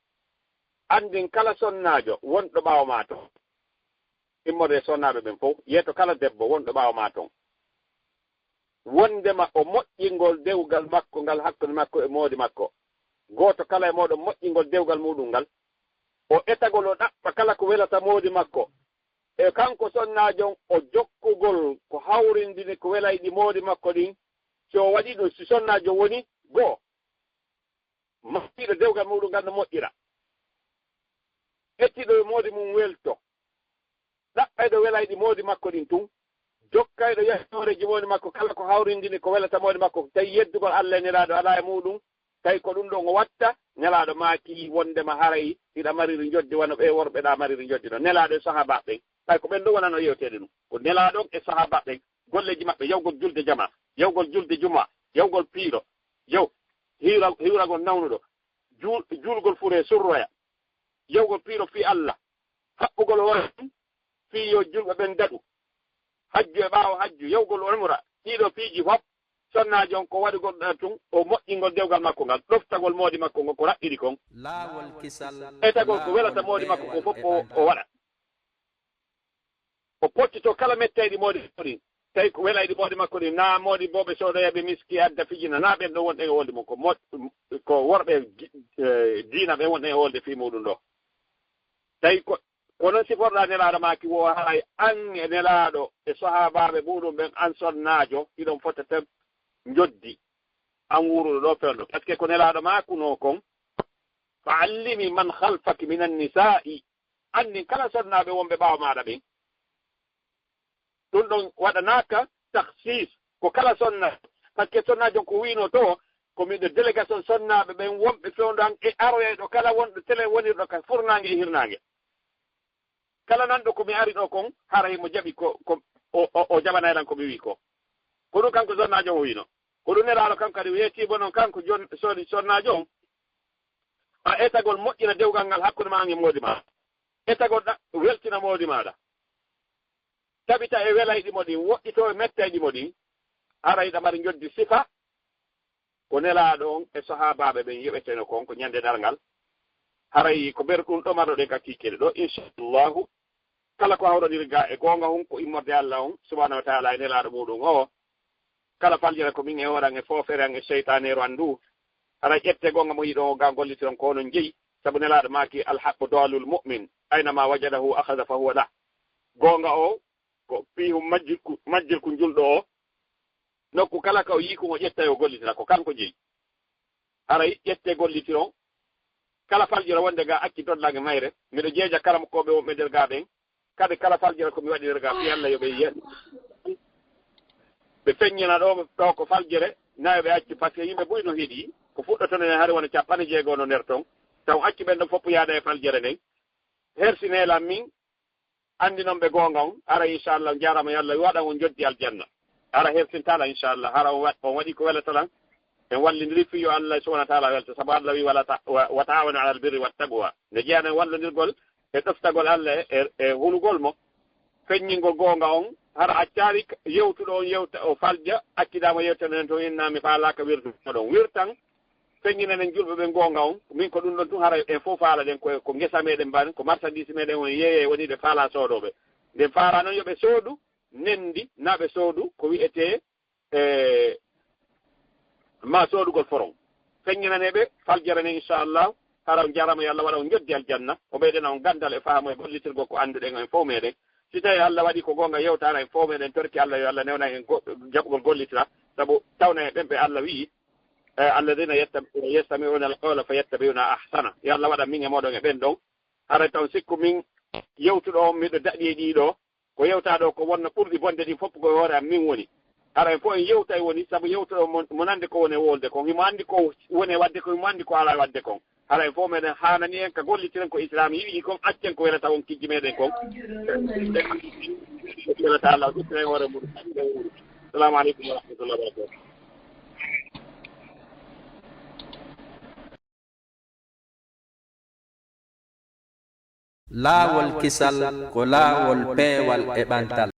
anndin kala sonnaajo wonɗo ɓaawo maa ton. Immorde e sonnaaɓe ɓen fow, yeeto kala debbo wonɗo ɓaawo maa ton. Wonndema o moƴƴingol dewgal makko ngal hakkunde makko e moodi makko. Gooto kala e mooɗon moƴƴingol dewgal muuɗum ngal. O etagol, o ɗaɓɓa kala ko welata moodi makko. E kanko sonnaajo on, o jokkugol ko hawrindini ko welayɗi moodi makko ɗin. Si o waɗi ɗum, si sonnaajo woni goo, maɓɓiiɗo dewgal muuɗum ngal no moƴƴira. Ƴettiiɗo yo moodi mum welto. Ɗaɓɓayɗo welayɗi moodi makko ɗin tun. Jokkayɗo yahooreeji moodi makko kala ko hawrindini ko welata moodi makko. Tawi yeddugol Allah e Nelaaɗo alaa e muuɗum. Tawi ko ɗum ɗon o watta. Nelaaɗo maaki wondema haray hiɗa mariri njoddi wano ɓee worɓe ɗa mariri njoddi ɗon. Nelaaɗo e sahaabaaɓe ɓen. Ɓay ko ɓen ɗon wonano yewteede ɗum. Ko Nelaaɗo on e sahaaba ɓen, golleeji maɓɓe, yawgol julde jamaa, yawgol julde jumaa, yawgol piiro, yaw, hiwra-, hiwragol nawnuɗo, juul-, juulgol furee surroya, yawgol piiro fii Allah, haɓɓugol hoore ɗum fii yo julɓe ɓen daɗu, hajju e ɓaawo hajju, yawgol umra, ɗiɗo piiji fof, sonnaajo on ko waɗugol ɗa tun, o moƴƴingol dewgal makko ngal, ɗoftagol moodi makko ngon ko raɓɓiɗi kon. Laawol kisal, etagol ko welata moodi makko ko fof o, o waɗa. O pottito kala mettayɗi moodi makko ɗin. Tawi ko welayɗi moodi makko ɗin, naa moodi booɓe soodoyaɓe miski adda fijina, naa ɓen ɗon wonɗen e wolde mum, ko mo-, ko worɓe gi-, eh, diina ɓen wonɗen e wolde fii muɗum ɗo. Tawi ko, ko non siforɗaa Nelaaɗo maaki wo haray an e Nelaaɗo e sahaabaaɓe muɗum ɓen, an sonnaajo, hiɗon fota tan njoddi, an wuuruɗo ɗo fewndo. Parce que ko Nelaaɗo maakunoo kon, "Fa allimi man khalfaki minan nisaa'i." Anndin kala sonnaaɓe wonɓe ɓaawo maaɗa ɓen. Ɗum ɗon waɗanaaka takhsis, ko kala sonna. Parce que sonnaajo on ko wiino to, ko miɗo délégation sonnaaɓe ɓen wonɓe fewndo an e aroyayɗo kala wonɗo tele wonirɗo ka furnaange e hirnaange. Kala nanɗo ko mi ari ɗo kon, hara himo jaɓi ko, ko o, o, o jaɓanay lan ko mi wi'i ko. Ko ɗum kanko sonnaajo on wiino. Ko ɗum Nelaaɗo kanko kadi weetii bo non kanko jon-, son-, sonnaajo on. A etagol moƴƴina dewgal ngal hakkunde maa e moodi maa. Etagol ɗa-, weltina moodi maaɗa. Tabita e welayɗi mo ɗin, woɗɗitoo e mettayɗi mo ɗin. Haray ɗa mari njoddi sifa. Ko Nelaaɗo on e sahaabaaɓe ɓen yoɓeteno kon ko ɲande darngal. Haray ko ber ɗum ɗo maroɗen ka kiikiiɗe ɗo, inchallahu. Kala ko hawrondirga e goonga hun ko immorde Allah on, subhanahu wa ta'ala, e Nelaaɗo muɗum o. Kala faljere ko min e hoore an e foofere an e seytaaneeru an ndu. Hara ƴette goonga mo yiɗon o ga gollitiron ko onon jeyi. Sabu Nelaaɗo maaki, "Alhaqqu daalul mu'min, aynama wajadahu akhadha fa huwa lah." Goonga o ko piihu majjirku, majjirku njulɗo o. Nokku kala ka o yi'i kun o ƴetta o gollitira ko kanko jeyi. Haray ƴette gollitiron. Kala faljere wonde ga acci dodlange mayre. Miɗo jeeja karamokooɓe wonɓe nder ga ɓen. Kadi kala faljere ko mi waɗi nder ga fii Allah yo ɓe yiya. Ɓe feññina ɗo, ɗo ko faljere, nayo ɓe acci, parce que yimɓe buy no heɗi, ko fuɗɗotono hen hari wona capanɗe jeego no nder ton. Taw acci ɓen ɗon fof yaada e faljere nden. Hersinee lan min, anndi non ɓe goonga on, hara inchallah, on jaaraama, yo Allah waɗan on njoddi aljanna. Hara hersintaa lan inchallah, hara on wa-, on waɗi ko welata lan. En wallindiri fii yo Allah subhanahu wa ta'ala welta, sabu Allah wi, "Wala ta-, wa, wa ta'awanu alal birri wat taqwa." Nde jeyanoo e wallondirgol e ɗoftagol Allah e, e, e hulugol mo. Feññingol goonga on, hara accaali k-, yewtuɗo on yewta, o falja, accidaama yewtere nden ton, inna mi faalaaka wirdu moɗon. Wirtan, feññinanen julɓe ɓen goonga on. Min ko ɗum ɗon tun, hara en fof faalaɗen ko, ko ngesa meɗen mban, ko marchandise meɗen on yeeyee woni ɓe faalaa soodooɓe. Nden faalaa non yo ɓe soodu, nendi, na ɓe soodu, ko wi'etee, e, ma soodugol foron. Feññinanee ɓe, faljere nden, inchallah, hara on jaaraama, yo Allah waɗa on njoddi aljanna, o ɓeydana on ganndal e faamu e gollitirgol ko annduɗen en fof meɗen. Si tawii Allah waɗi ko goonga yewta, hara en fof meɗen torki Allah, yo Allah newnan en go-, jaɓugol gollitira, sabu tawna e ɓen ɓe Allah wi'i, e, "Alladhina yatta-, yastami'una al-qawla fayattabi'una ahsana." Yo Allah waɗan min e mooɗon e ɓen ɗon. Hara taw sikku min yewtuɗo on, miɗo daɗi e ɗiɗo, ko yewtaa ɗo ko wonno ɓurɗi bonde ɗin fof ko e hoore am min woni. Hara en fof en yewtay woni, sabu yewtuɗo mo, mo nande ko woni e wolde kon, himo anndi ko woni e waɗde kon, himo anndi ko alaa e waɗde kon. Hara en fof meɗen haanani en ka gollitiren ko Islaam yiɗi kon, accen ko welata on kijji meɗen kon. Welata Allah, ƴettiren hoore mum. Salamu aleykum wa rahmatullahi wa barakatuh. Laawol kisal ko laawol peewal e ɓantal.